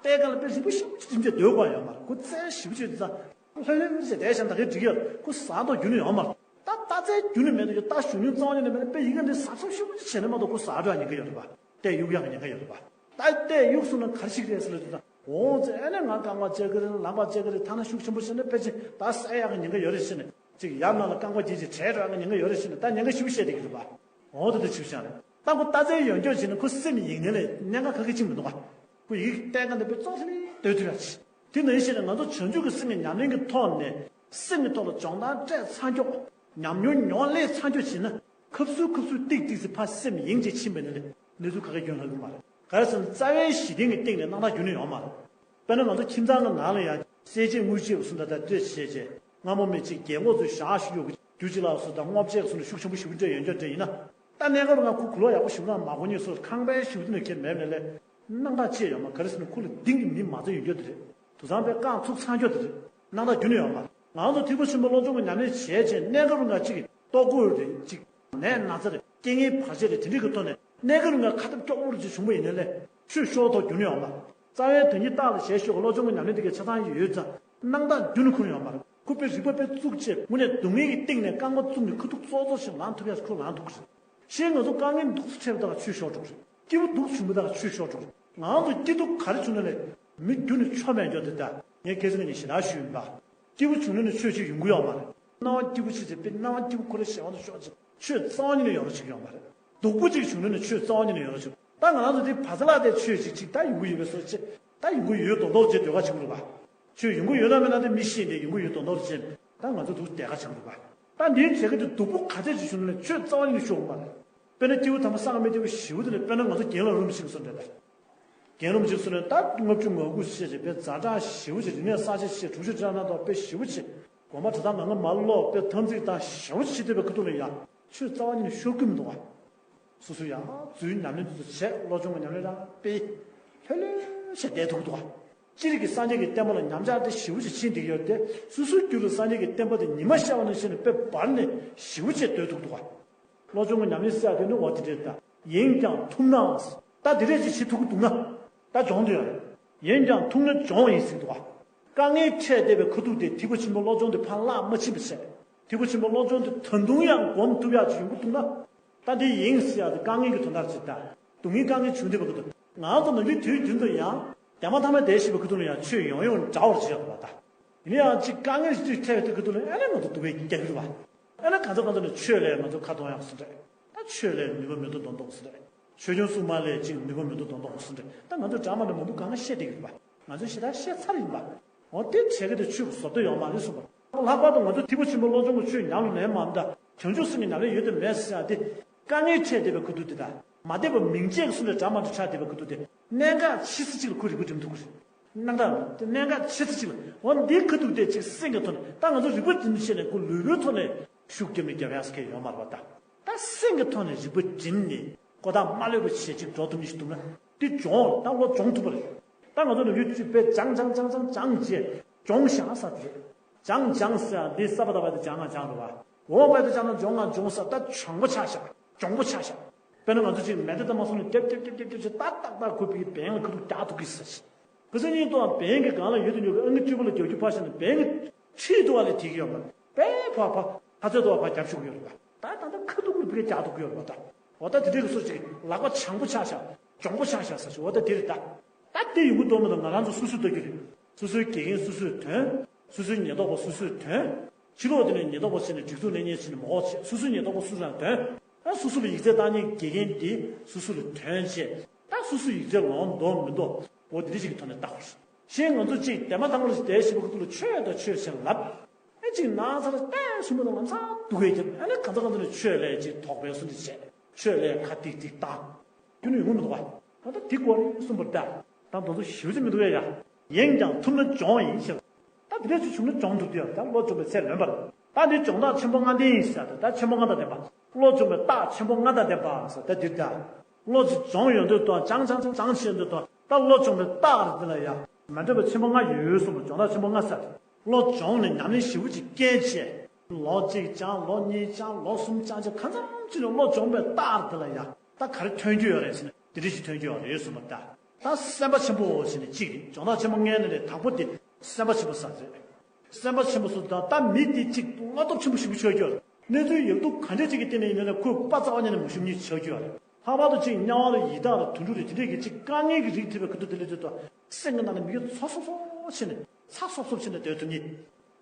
བལྟས་ཀ་ལ་དཔེ་རིག་པ་ཞེ་པོ་ཅིག་འགྲིམ་རྒྱུ་འདོད་དགོས་ཡོད་མ་རེད། ཁོ་རྩལ་ཞེ་པོ་ཅིག་འདི་ཚ། ལྷོད་ལྷོད་ཅིག་བསྡད་བཞག་ད་གེ་འགྲིག་ཡོད་རེད། ཁོ་ཟག་མདོག་རྒྱུན་ནས་ཡོད་མ་རེད། ད་རྟ་རྩལ་རྒྱུན་ནས་མེད་དུ་ཡོད། རྟ་གཞོན་ནུའི་རྩ་བ་ཉིད་ནས་མེད་ན་དཔེ་ཡིན་ག་འདི་ཟག་ཚུབ་ཞེ་པོ་ཅིག་བྱས་ན་མ་གཏོགས་ཁོ་ཟག་འགྲོ་ཡ་ཉེན་ཁ་ཡོད་རེད་པ། རྟས་གཡུག་ཡག་གི་ཉེན་ཁ་ཡོད་རེད་པ། ད་རྟས་གཡུག་སོང་ན་ག་རེ་ཞིག་རེད་ཟེར་ལབ་དུས་ད། འོང་ཙེ་ཨེ་ནས་ང་རྐང་པ་བཅད་ཀྱི་རེད། ལག་པ་བཅད་ཀྱི་རེད། ཐ་ན་ཤུགས་ཆེན་པོ་བྱས་ན་ཕལ་ཆེར་ད་བསད་ཡག་གི་ཉེན་ཁ་ཡོད་རེད་ཟེར་ནས་ཅིག་ཡར་ནང་ལ་རྐང་པ་དེ་ཅིག་བྲད་འགྲོ་ཡག་གི་ཉེན་ཁ་ཡོད་རེད་ཟེར་ནས་ད་ཉེན་ཁ་ཞེ་པོ་བཤད་བསྡད་ཀྱི་རེད་པ། འོང་ད་དེ་ཆེ་བཞག་རེད། ད་ཁོ་རྟ་རྩལ་ཡོད་རྒྱུ་བྱས་ན་ཁོ་སེམས་ཡེངས་ནས་ལས་གནད་འགག་ག་གེ་ཅིག་མི་འདུག་ག་ཁོ་ཡི་གེ་བལྟས་ཀ་འདི་དཔེ་ཙོག་ཙེ་ནས་སྡོད་ཐུབ་ཡག་ཅིག་དེ་ནང་བཞིན་ང་ཚོ་བྱང་ཆུབ་ཀྱི་སེམས་ཀྱི་ཉམས་ལེན་གྱི་ཐོག་ནས་སེམས་ཀྱི་ཐོག་ལ་སྦྱོང་བརྡར་སྤྲད་ཚར་མགྱོགས། ཉམས་མྱོང་མྱོང་ལས་ཚར་མགྱོགས་བྱས་ན། ཁབ་སུ་ཁབ་སུ་ཏིག་ཏིག་ཙམ་ཕར་སེམས་ཡེངས་བྱས་ཕྱིན་པ་ཡིན་ན་ནི་གནས་ཚུལ་ག་གེ་སྐྱོན་ལྷག་གི་མ་རེད། ག་རེ་ཟེར་ན་རྩ་བའི་གཞི་རྟེན་གྱི་སྟེང་ནས་རྣམ་དག་རྒྱུན་ནས་ཡོང་མ་རེད། དཔེར་ན་ང་ཚོ་ཁྱིམ་ཚང་གི་ནང་ལ་ཡང་གསལ་བྱེད་དངོས་གཞི་བཟུང་ད་ལྟ་སྤྲོད་བྱས་རྗེས་སྔ་མོ་མི་གཅིག་རྒྱལ་འགོག་ཚོས་བཞག་ཞུ་རྒྱུ་རྒྱུ་གཅིག་ལ་སོ་དང་སྔོ་ཕྱེ་བཟུང་ནས་ཤུགས་ཆེན་པོ་ཞིག་སྤྲད་ཡོད་འཇོག་འདྲ་ཡིན་ན། ད་གནས་སྐབས་ང་ཁོ་གུ་ལོག་ཡག་པོ་ཞིག་ང་མ་གོ་ཉེས་སོ་ཁང་པའི་ཞུ་དུ་ནས་ཁྱེར་མེད་ནས་ལས། སྣང་དག་ཅེས་ཡོད་མ་ག་རེ་ཟེར་ན་ཁོ་ལ་གཏིང་གི་མི་མ་རྩ་ཡོད་རྒྱུ་དེ་རེད། དུ་ཚང་པའི་རྐང་ཚུགས་ཚང་རྒྱུ་དེ་རེད། སྣང་དག་རྒྱུ་ནས་ཡོད་མ་རེད། ང་ཚོ་ཐིགས་པ་ཆེན་པོ་བློ་སྦྱོང་གི་ཉམས་ལེན་བྱས་རྗེས་གནས་སྐབས་ང་གཅིག་གི་ལྟོ་གོས་རེད་གཅིག་ནད་ན་ཚ་རེད་རྐྱེན་ངན་བར་ཆད་རེད་དེ་འདྲའི་གི་ཐོག་ནས་གནས་སྐབས་ང་ཁ་འཐབ་སྐྱོ་པོ་རེ་ཅིག་བྱུང་བ་ཡིན་ན་ལས་ཆོས་ཤོར་ཐོག་རྒྱུ་ནས་ཡོད་མ་རེད། རྩ་བའི་དོན་གྱི་རྟགས་ལ་བྱས་ཤོག་བློ་སྦྱོང་གི་ཉམས་ལེན་དེ་གའི་ཆ་ཚང་ཡོད་ཙང་སྣང་དག་རྒྱུ་ནས་ཁུར་ཡོད་མ་རེད། ཁོ་པའི་རིག་པ་པའི་བཙུགས་ཆེད་དངོས་གནས་སྡུག་བསྔལ་གྱི་སྟེང་ནས་རྐང་པ་བཙུགས་ནས་ཁ་ཐུག་ཙོག་ཙོག་ཞིག་ལངས་ཐུབ་ཡག་ཁོ་ལངས་ཐུབ་ཀྱི་རེད། ཤེས་ང་ཚོ་དཀའ་ངལ་འདུག་སེ་འཕྲད་པ་དག་ཆོས་ཤོར་འགྲོ་གི་རེད། སྐྱིད་པོ་འདུག་བྱུང་བ་དག་ཆོས་ཤོར་འགྲོ་གི་རེད། ང་ཚོ་སྐྱིད་སྡུག་ག་རེ་བྱུང་ན་ལས་མི་རྒྱུ་ནས་ཆོ་མེད་འགྱོ་དེ་ད་ངས་ཁ་སང་ཉིན་ཞེ་དྲག་ཞུས་ཡིན་པ། སྐྱིད་པོ་བྱུང་ན་ནི་ཆོས་ཅིག་ཡོང་གི་ཡོད་མ་རེད། སྣང་བ་སྐྱིད་པོ་ཅིག་ཅིག་དཔེ་སྣང་བ་སྐྱིད་པོ་ཁོ་རེ་ཞེ་དབང་དུ་ཤོག་ཅིག་ཆོས་རྩ་བ་ཉིད་ནས་ཡོང་རོགས་ཅིག་ཡོད་མ་རེད། སྡུག་པོ་ཅིག་བྱུང་ན་ནི་ཆོས་རྩ་བ་ཉིད་ནས་ཡོང་རོགས་ཅིག་ད་ང་རང་ཚོ་དེ་བ་ཚ་ལག་དེ་ཆོས་ཅིག་ཅིག་ད་ཡོང་གི་ཡོད་པའི་བཟོ་ཅིག་ད་ཡོང་གི་ཡོད་མདོག་མདོག་ཅིག་སྡོད་ག་བྱུང་རེད་པ། ཆོས་ཡོང་གི་ཡོད་ན་མེད་ན་དེ་མི་ཤེས་ཏེ་ཡོང་གི་ཡོད་མདོག་མདོག་ཅིག་ད་ང་ཚོ་འདུག་བསྡད་ག་བྱུང་རེད་པ། ད་འདིའི་བྱེད་ཀ་དེ་སྡུག་པོ་ག་ཚད་ཅིག་བྱུང་ན་ནི་ཆོས་རྩ་བ་ཉིད་ནས་ཤོར་གི་མ་རེད། དཔེར་ན་སྐྱེས་བུ་དམ་པ་སངས་རྒྱས་མི་ཐེ་བའི་ཞི་བ་དེ་ལས་དཔེར་ན་ང་ཚོ་རྒན་ལ་རུམ་ཞིག་སོང་འདྲ་ད། རྒན་རུམ་ཞིག་སོང་ནས་ད་ལྔ་བཅུ་ང་དགུ་བྱས་ཅིག་དཔེ་ཛ་དྲག་ཞི་བ་ཅིག་རིག་གནས་གསར་བརྗེ་ཆེ་དྲུག་ཅུ་དྲུག་ནང་དུ་དཔེ་ཞི་བ་ཅིག་དགོན་པ་གྲྭ་ཚང་ང་ང་མ་ལོག་དཔེ་འཐབ་འཛིང་དང་ཞི་བ་ཅིག་བྱེད་བསྡད་པའི་ཁ་ཐུག་ལ་ཡ་ཆོས་རྩ་བ་ཉིད་ནས་ཤོར་གི་མི་འདུག་བ། སོ་སོ་ཡང་རྫུན་ཉམས་ལེན་དུ་བྱས་བློ་སྦྱོང་གི་ཉམས་ལེན་རང་དཔེ་ལྷོད་ལྷོད་བྱས་བསྡད་ཐུབ་འདུག་བ། སྤྱིར་གྱི་སངས་རྒྱས་ཀྱི་བསྟན་པ་ལ་ཉམས་ཆག་དེ་ཞི་བ་ཅིག་ཕྱིན་བསྡད་ཡོད་དེ་སོ་སོའི་རྒྱུད་ལ་སངས་རྒྱས་ཀྱི་བསྟན་པ་དེ་ཉི་མ་ཤར་བ་ནང་བཞིན་དཔེ་འབར་ནས་ཞི་བ་བྱས་སྡོད་ཐུབ་འདུག་བ། བློ་སྦྱོང་གི་ཉམས་ལེན་ཟེར་ཡ་དེ་ནི་འོ་དེ་འདྲས་ད། ཡིན་ཀྱང་ཐུབ་ན། ད་དེ་འདྲས་ཅིག་བྱེད་ཐུབ་ཀྱི་འདུག་ན། ད་སྦྱོང་འདོད་ཡོད་རེད། ཡིན་ཀྱང་ཐུབ་ན་སྦྱོང་ཡིན་ཟེར་འདུག་བ། དཀའ་ངལ་འཕྲད་བསྡད་པའི་ཁ་ཐུག་དེ་ཐིགས་པ་ཆེན་པོ་བློ་སྦྱོང་དེ་ཕར་བརླག་མ་ཕྱིན་པ་བྱས། ཐིགས་པ་ཆེན་པོ་བློ་སྦྱོང་དེ་ད་དུང་ཡང་སྒོམ་ཐུབ་ཡག་ཅིག་ཡོང་གི་འདུག་ན། ད་འདི་ཡིན་ཟེར་ཡག་དེ་དཀའ་ངལ་གྱི་དོན་དག་ཅིག་ད། སྡུག་བསྔལ་དཀའ་ངལ་བྱུང་བསྡད་པའི་ཁ་ཐུག་ང་ཚོ་ནམ་རྒྱུན་དུས་རྒྱུན་དུ་ཡང་བདེ་མ་ཐ་མ་བསྡད་བཞིན་པའི་ཁ་ཐུག་ལ་ཡང་ཆོས་ཡོང་ཡོང་འདྲ་བར་བྱེད་ཡག་རེད་བ་ད། ཡིན་ན་ཡང་གཅིག་དཀའ་ངལ་ཞིག་འཕྲད་པའི་ཐོག་གི་ཐོག་ནས་ཨ་ནི་ང་ཚོ་སྡུག་པའི་རྒྱག་གི་རེད་བ། ཨ་ནི་གང་ཚོད་གང་ཚོད་ནས་ཆོས་ལས་ང་ཚོ་ཁ་གཏོང་ཡག་སུ་འདྲ། ད་ཆོས་ལས་ནུས་པ་མི་འདུག་མདོག་མདོག་སུ་འདྲ། ཆོས་སྐྱོང་སྲུང་མ་ལས་གཅིག་ནུས་པ་མི་འདུག་མདོག་མདོག་སུ་འདྲ། ད་ང་ཚོ་འདྲ་མ་འདྲ་མང་པོ་གང་ག་བཤད་བསྡད་ཀྱི་རེད་བ། ང་ཚོས་ཞེ་དྲག་བཤད་ཚར་ཡིན་པ། འོ་དེ་བྱེད་ཀྱི་དེ་ཆོས་ཀྱི་བཟོ་ལྟ་ཡོད་མ་རེད་གསུངས་པ། ལྷག་པར་དུ་ང་ཚོ་ཐིགས་པ་ཆེན་པོ་བློ་སྦྱོང་གི་ཆོས་ཉམས་ལ་ལེན་མ་འདྲ་བྱང་ཆུབ་སེམས་ཀྱི་ཉམས་ལེན་ཡོད་དམ་མེད་ཟེར་ཡག་དེ། དཀའ་ངལ་འཕྲད་བསྡད་པའི་ཁ་ཐུག་དེ་དང་མ་བསྡད་པ་མིང་བརྗེད་ཀྱི་སུ་འདྲ་འདྲ་མ་འདྲ་ཆགས་བསྡད་པའི་ཁ་ཐུག་དེ་གནད་འགག་ཆེ་ས་གཅིག་ལ་ཁོ་རིག་པ་འགྲིམ་ཐུབ་ཀྱི་རེད། སྣང་གྲགས་དེ་གནད་འགག་ཆེ་ས་གཅིག་ལ་འོ་འདིའི་ཁ་ཐུག་དེ་ཅིག་སེམས་ཀྱི་ཐོག་ནས་ད་ང་ཚོ་རིག་པ་འགྲིམ་བྱས་ནས་ཁོ་ལུས་པོའི་ཐོག་ནས་ཤུགས་རྒྱབ་ནས་རྒྱབ་ཡག་ཟེར་མཁན་ཡོད་མ་རེད་པ་ད། ད་སེམས་ཀྱི་ཐོག་ནས་རིག་པ་འགྲིམ་ནས་ཀོ་ཐག་མ་ལོས་པ་བྱེད་ཅིག་འགྲོ་ཐུབ་མི་ཞིག་འདུག་ན་དེ་སྦྱོང་ད་བློ་སྦྱོང་ཐུབ་པ་རེད། ད་ང་ཚོ་ནམ་རྒྱུན་དཔེ་སྦྱང་སྦྱང་སྦྱང་སྦྱང་སྦྱང་བྱས་སྦྱོང་བཞག་ས་དེ་རེད། སྦྱང་སྦྱང་ཟེར་ཡག་འདི་ས་པ་ད་པ་དེ་སྦྱང་ང་སྦྱང་རེད་བ། འོ་བ་དེ་སྦྱང་ན་སྦྱོང་ང་སྦྱོང་ས་ད་སྦྱོང་པོ་ཆགས་ཤག་སྦྱོང་པོ་ཆགས་ཤག་དཔེར་ན་ང་ཚོ་ཅིག་མེ་མདའ་དང་མ་སོང་ནས་རྒྱབ་རྒྱབ་རྒྱབ་རྒྱབ་རྒྱབ་བྱས་ཏག་ཏག་ཏག་ཁོ་པའི་བེང་ལ་ཁ་ཐུག་རྒྱག་ཐུབ་ཀྱི་ཟེར། ཁ་སང་ཉིན་ཏོག་བེང་གི་སྒང་ལ་ཡོད་དུ་ཉོ་གི་ཨ་ངའི་སྤྲུལ་པ་ལ་རྒྱབ་རྒྱུ་ཕར་བཞག་ན་བེང་གི་ཁྲིད་དུ་བ་ལས་དེ་གི་ཡོད་མ་རེད། པས་ཕ་ཕ་ཕ་ཚོད་དུ་བ་ཕ་རྒྱབ་ཤུགས་ཡོད་རེད་པ། ད་ད་ད་ཁ་ཐུག་པུར་བུ་ག་རྒྱག་ཐུབ་ཀྱི་ཡོད་རེད་པ་ད། འོ་ད་དེ་འདྲའི་གི་སོ་ཅིག་ལག་པ་བྱང་པོ་ཆགས་ཤག་གྱོང་པོ་ཆགས་ཤག་ཟེར་ཞིག་འོ་ད་དེ་རེད་ད། ད་དེ་ཡོང་གི་འདུག་མི་འདུག་ང་རང་ཚོ་སོ་སོས་ལྟ་རྒྱུ་རེད། སོ་སོའི་དགེ་རྒན་སོ་སོས་ཐོན། སོ་སོའི་ཉེན་རྟོག་པ་སོ་སོས་ཐོན། ཕྱི་ལོགས་དེ་ནས་ཉེན་རྟོག་པ་བྱས་ནས་སྒྲིག་འཛུགས་ལེན་མཁན་བྱས་ནས་མ་འོག་བྱས་སོ་སོའི་ཉེན་རྟོག་པ་སོ་སོ་རང་ཐོན། ཨ་སོ་སོ་ལ་ཡིག་ཚད་བཏང་མཁན་དགེ་རྒན་དེ་སོ་སོ་ལ་ཐོན་བྱས་ད་སོ་སོའི་ཡིག་ཚད་ལོངས་འདུག་མི་འདུག་འོ་དེ་འདྲ་ཞིག་གི་ཐོག་ནས་ལྟ་དགོས། གཞན་ང་ཚོ་གཅིག་དེ་མ་ཐང་ལ་ཞིག་དེ་ཞིག་པ་ཁུ་ཐུག་ལ་ཆོས་དང་ཆོས་ཞེས་ལབ། ཨེ་གཅིག་ནང་ཚ་ལ་ལྟས་སུ་མ་དང་ལམ་སང་སྡུག་གེ་རྒྱབ། ཨ་ནི་གང་ཚ་གང་ཚ་ནས་ཆོས་ལས་གཅིག་དོགས་པའི་སུ་འདྲ་བྱས། ཆོས་ལས་ཁ་ཏིག་ཏིག་བཏང་། རྒྱུ་ནི་ཡོང་གི་མི་འདུག་བ། ད་ལྟ་དེ་སྐོར་གསུངས་པར་གདའ། ད་དོན་ཚོ་ཞིབ་ཅིག་མི་འདུག་ཡ་ཡ། ཡིན་ཀྱང་ཐུབ་ན་སྦྱོང་ཡིན་ཞེས། ད་དེ་འདྲ་ཅིག་བྱུང་ན་སྦྱོང་ཐུབ་ཀྱི་ཡོད། ད་བློ་སྦྱོང་བའི་ཚད་ལོན་པར། ད་འདི་སྦྱོང་རྟགས་ཆེན་པོ་ལྔ་ལྡན་ཡིན་ཟེར་ཏེ། ད་ཆེན་པོ་ལྔ་དང་ལྡན་པ། བློ་སྦྱོང་བའི་རྟགས་ཆེན་པོ་ལྔ་དང་ལྡན་པ་ཟེར། ད་འདིར་ད། བློ་ཅིག་སྦྱོང་ཡོང་དུས་དང་། སྦྱང་སྦྱང་སྦྱང་བྱེད་ཡོང་དུས་དང་། ད་བློ་སྦྱོང་བའི་རྟགས་རེད། འདི་ལ་ཡ་མི་འདྲ་བའི་ཆེན་པོ་ལྔ་ཡོད་གསུངས་པ། སྦྱོང་རྟགས་ཆེན་པོ་ལྔ་ཟེར་ཏེ། བློ་སྦྱོང་ནས་ཉམས་ལེན་ཞིབ་པོ་ཅིག་བསྐྱལ་བྱས། ལོ་གཅིག་སྦྱང་། ལོ་གཉིས་སྦྱང་། ལོ་གསུམ་སྦྱང་བྱས། གང་འཚམ་ཅིག་ནས་བློ་སྦྱོང་བའི་རྟགས་རེད། འདི་ལ་ཡ་ད་ག་རེ་ཐོན་རྒྱུ་ཡོད་རེད་ཟེར་ན། འདི་འདྲ་ཞིག་ཐོན་རྒྱུ་ཡོད་རེད་གསུངས་པ། ད་ད་སེམས་དཔའ་ཆེན་པོ་ཟེར་ནས་གཅིག་རེད། སྦྱོང་རྟགས་ཆེན་པོ་ལྔའི་ནང་ནས་དང་པོ་དེ་སེམས་དཔའ་ཆེན་པོ་ཟེར་རེད། སེམས་དཔའ་ཆེན་པོ་ཟེར་དུས་ད་ད་མི་དེ་གཅིག་བློ་སྟོབས་ཆེན་པོ་ཞིག་ཆགས་རྒྱུ་རེད། གནས་ཚུལ་ཡག་སྡུག་ག་འདྲས་ཅིག་གི་སྟེང་ནས་ཡིན་ན་ལས་ཁོས་དཔའ་རྩ་བ་ཉིད་ནས་མ་ཞུམ་མཁན་ཆགས་རྒྱུ་རེད། ལྷག་པར་དུ་གཅིག་དམྱལ་བ་ལ་ཡི་དྭགས་ལ་དུད་འགྲོ་རེད། དེ་འདྲས་ཀྱི་གཅིག་དཀའ་ངལ་གྱི་རིགས་ཐེབས་པའི་ཁ་ཐུག་དེ་ལས་དུས་ད་སེམས་ཀྱི་ནང་ནས་མི་གི་ཚོ་སོབ་སོབ་བྱས་ནས། ཚ་སོབ་སོབ་བྱས་ནས་སྡོད་ཐུབ་མཁན།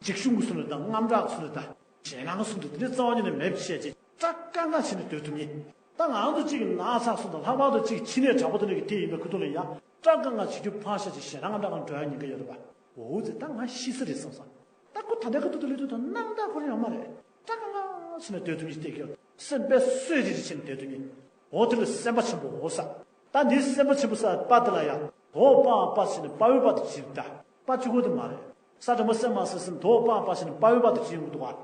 འཇིགས་ཞུམ་གྱི་བཟོ་འདྲ་དང་། དངངས་སྐྲག་གི་བཟོ་འདྲ་དང་། ཞེད་སྣང་གི་བཟོ་འདྲ་དེ་འདྲས་རྩ་བ་ཉིད་ནས་མེད་པ་བྱས་ཅིག་སྐྲག་དཀའ་ངལ་བྱས་ནས་སྡོད་ཐུབ་མཁན། ད་ང་ཚོ་གཅིག་ན་ཚ་སོང་དང་། ལྷག་པར་དུ་གཅིག་ཕྱི་ནས་དྲག་པོ་དེ་འདྲ་གི་དེ་ཡིན་པའི་ཁ་ཐུག་ལ་ཡ་སྐྲག་དཀའ་ངལ་བྱེད་རྒྱུ་ཕར་བཞག་ཅིག་ཞེད་སྣང་དངངས་སྐྲག་ངང་འགྲོ་ཡ་ཉེན་ཁ་ཡོད་རེད་པ། འོ་ཙི་ད་ང་ཤི་ས་རེད་བསམ་སོང་། ད་ཁོ་ད་ལྟའི་ཁ་ཐུག་དེ་ལས་དུས་ད་སྣང་དག་ཁོ་རང་ཡོད་མ་རེད། སྐྲག་དཀའ་ངལ་བྱས་ནས་སྡོད་ཐུབ་མཁན་ཞིག་བསྡད་ཀྱི་ཡོད། སེམས་དཔའ་གསོས་རིག་རིག་བྱས་ནས་སྡོད་ཐུབ་མཁན། འོ་དེ་ལ་སེམས་དཔའ་ཆེན་པོ་འོ་ས། ད་འདིའི་སེམས་དཔའ་ཆེན་པོ་ཟེར་པ་དེ་ལ་ཡ་དོ་པ་པ་ཟེར་ནས་དཔའ་བོའི་དཔའ་དེ་བྲིས་ད། དཔའ་གཅིག་པོ་དེ་མ་རེད། ས་དྲང་པོ་སེམས་མ་ཟེར་ཟིན་དོ་པ་པ་ཟེར་ནས་དཔའ་བོའི་དཔའ་དེ་བྲིས་ཡོང་གི་འདུག་ག།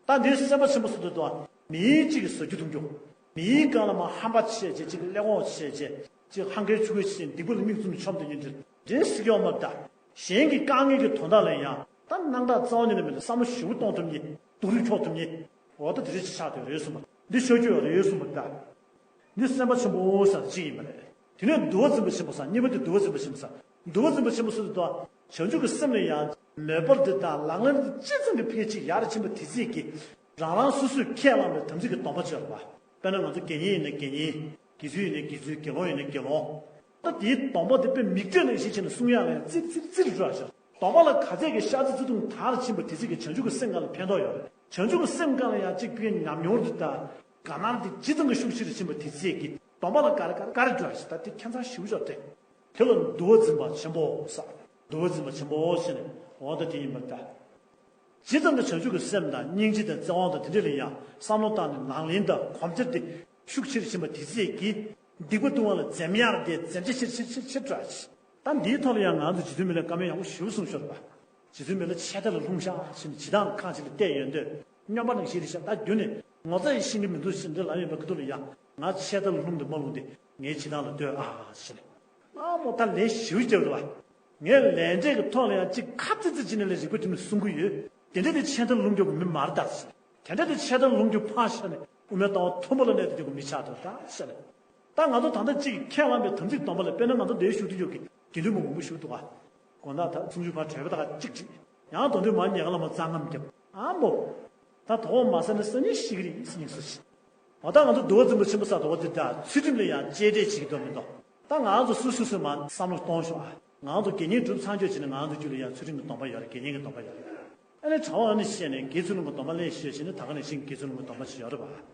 ད་འདིའི་སེམས་དཔའ་ཆེན་པོ་ཟེར་དུས་དོ། མིའི་གཅིག་གིས་ཟ་རྒྱུ་འཐུང་རྒྱུ། མིའི་སྒང་ལ་མར་ཧམ་པ་བྱས་བྱས། གཅིག་ཀླད་ཀོར་བྱས་བྱས། གཅིག་ཧང་གའི་ཆུ་གའི་བྱས། སྡིག་པ་ལ་མིག་བཙུམ་ནས་མཆོང་སྡོད་མཁན་དེ་འདྲས་ཟེར་གྱི་ཡོད་མ་རེད་ད། གཞན་གྱི་དཀའ་ངལ་གྱི་དོན་དག་ལ་ཡང་ད་སྣང་དག་རྩ་བ་ཉིད་ནས་མེད་ལ་བསམ་བློ་ཞིབ་པོ་གཏོང་ཐུབ་མཁན། སྡུག་རུས་འཁྱོག་ཐུབ་མཁན། འོ་ད་དེ་འདྲས་ཅིག་ཆགས་བསྡད་རེད་གསུངས་པ། འདི་ཆགས་རྒྱུ་ཡོད་རེད་གསུངས་པ་རེད་ད། འདི་སེམས་དཔའ་ཆེན་པོ་ཟེར་གཅིག་ཡིན་པ་རེད། དེ་ནས་འདུལ་བ་འཛིན་པ་ཆེན་པོ་ཟེར། གཉིས་པ་དེ་འདུལ་བ་འཛིན་པ་ཆེན་པོ་ཟེར། འདུལ་བ་འཛིན་པ་ཆེན་པོ་ཟེར་དུས་དང་། བྱང་ཆུབ་ཀྱི་སེམས་ལ་ཡང་མོས་པ་འདི་དང་ལག་ལེན་འདི་ཅི་ཙམ་གྱིས་ཕལ་ཆེར་ཡར་ཕྱིན་པ་དེ་ཙམ་གྱིས་རང་རང་སོ་སོས་ཁས་བླངས་པའི་དམ་ཚིག་གི་སྡོམ་པ་བྱེད་པ། དཔེར་ན་ང་ཚོ་དགེ་བསྙེན་ཡིན་ན་དགེ་བསྙེན། དགེ་ཚུལ་ཡིན་ན་དགེ་ཚུལ། དགེ་སློང་ཡིན་ན་དགེ་སློང་། ད་དེའི་སྡོམ་པ་དེ་དཔེ་མིག་འབྲས་ནང་བཞིན་བྱས་ནས་སྲུང་ཡག་ལ་ཡང་ཙིར་ཙིར་ཙིར་འགྲོ་ཡག་ཤར། སྡོམ་པ་ལ་ག་ཚད་ཀྱི་ཤ་ཚ་ཚ་ཐུང་དར་ཕྱིན་པ་དེ་ཙམ་གྱིས་བྱང་ཆུབ་ཀྱི་སེམས་སྒང་ལ་ཕན་ཐོགས་ཡོད་རེད། བྱང་ཆུབ་ཀྱི་སེམས་སྒང་ལ་ཡང་གཅིག་པའི་ཉམས་མྱོང་རེད་ད། དགའ་སྣང་དེ་ཇི་ཙམ་གྱིས་ཤུགས་ཆེ་རུ་ཕྱིན་པ་དེ་ཙམ་གྱིས་སྡོམ་པ་ལ་ག་རེ་ག་རེ་ག་རེ་འགྲོ་ཡག་ཞིག་ད་དེ་ཁྱད་མཚར་ཞེ་པོ་ཅིག་རེད། དེ་ལ་འདུལ་བ་འཛིན་པ་ཆེན་པོ་ཟེར། འདུལ་བ་འཛིན་པ་ཆེན་པོ་ཟེར་ནས་འོ་ད་དེ་ཡིན་པར་ཐལ། ཇི་ཙམ་གྱིས་བྱང་ཆུབ་ཀྱི་སེམས་དང་སྙིང་རྗེ་དང་བརྩེ་བ་དང་དེ་འདྲ་ལ་ཡང་བསམ་བློ་བཏང་ནས་ལག་ལེན་དང་གོམས་འདྲིས་དེ་ཤུགས་ཆེར་ཕྱིན་པ་དེ་ཚད་ཀྱིས་སྡིག་པ་ལྟུང་བ་ལ་འཛེམ་ཡག་དེ་འཛེམ་བྱ་ཆེར་ཆེར་ཆེར་ཆེར་འགྲོ་ཡག་ཞིག་ད་འདིའི་ཐོག་ལ་ཡང་ང་ཚོ་རྗེ་བཙུན་མི་ལས་བཀའ་མོལ་ཡག་པོ་ཞེ་པོ་གསུངས་ཤོར་བ། རྗེ་བཙུན་མི་ལ་ཆད་ལྟ་ལ་ལྷུང་བཞག་ཟེར་ནས་བྱེ་ཐང་ཁ་ཅིག་ལ་བལྟས་ཡོང་དུས། སྨྱོན་པ་ནང་བཞིན་རེད་ཤག་ད་རྒྱུ་ནི་ངོ་ཚ་ཡིས་ཤེས་ཀྱི་མི་འདུག་ཟེར་འདི་ལབ་ཡོང་པའི་ཁ་ཐུག་ལ་ཡ། ང་ཆད་ལྟ་ལ་ལྷུང་དུ་མ་ལྷུང་སྟེ་ངའི་བྱེ་ཐང་ལ་སྡོད་ཨ་ཟེར་ནས། ཨ་མོ་ད་ལན་ཞིབ་རྒྱབ་འདུག་བ། ངས་ལས་འབྲས་ཀྱི་ཐོག་ལ་ཡང་གཅིག་ཁ་ཙི་ཙི་བྱས་ནས་ལས་རིག་པ་དེ་ནི་གསུང་གི་ཡོད། དེ་འདྲ་དེ་ཆད་ལྟ་ལ་ལྷུང་རྒྱུ་གི་མི་མ་རེད་ད་ཟེར། དེ་འདྲ་དེ་ཆད་ལྟ་ལ་ལྷུང་རྒྱུ་ཕར་བཞག་ནས་དབུ་མའི་ལྟ་བ་མཐོན་པོ་ལ་གནས་ཏེ་རྒྱུ་གི་མི་ཆགས་འདུག་ད་ཟེར་ནས། ད་ང་ཚོ་ད་ལྟ་གཅིག་ཁས་བླངས་པའི་དམ་ཚིག་སྡོམ་པ་ལ་དཔེར་ན་ང་ཚོ་འདིར་བཞུགས་དུས་ཡོད་ཀྱི་དགེ་འདུན་མང་པོ་བཞུགས་འདུག་ག། དགོང་དག་ད་གསུང་ཆོས་ཕར་གྲོལ་བ་དག་གཅིག་ཅིག་ཡང་དོན་དུ་མ་ཉལ་ཁ་ལ་མ་གཙང་ངམ་རྒྱབ་ཨ་མོ། ད་དོགས་མ་ཟ་ན་སང་ཉིན་ཤི་གི་རེད་ཟེར་ནས་སུ་ཞིག་འོ་ད་ང་ཚོ་འདུལ་བ་འཛིན་པ་ཆེན་པོ་ས་དོགས་དེ་ད་ཚུལ་ཁྲིམས་ལ་ཡང་གཅེས་སྤྲས་བྱེད་ཀྱི་འདུག་མི་འདུག་ད་ང་ཚོ་སུ་སུ་སུ་མ་བསམ་བློ་གཏོང་ཤོག་ཨ། ང་ཚོ་དགེ་བསྙེན་སྒྲུབ་ཚར་ཆོག་བྱས་ནས་ང་ཚོ་རྒྱུད་ལ་ཡང་ཚུལ་ཁྲིམས་ཀྱི་སྡོམ་པ་ཡོད་རེད། དགེ་བསྙེན་གྱི་སྡོམ་པ་ཡོད་རེད། ཨ་ནི་གྲྭ་པ་ཨ་ནི་བཤད་ནས་དགེ་ཚུལ་སློང་གི་སྡོམ་པ་ལེན་ཤེས་བྱས་ནས་ད་ག་ནང་བཞིན་དགེ་ཚུལ་སློང་གི་སྡོམ་པ་ཞིག་ཡོད་རེད་པ།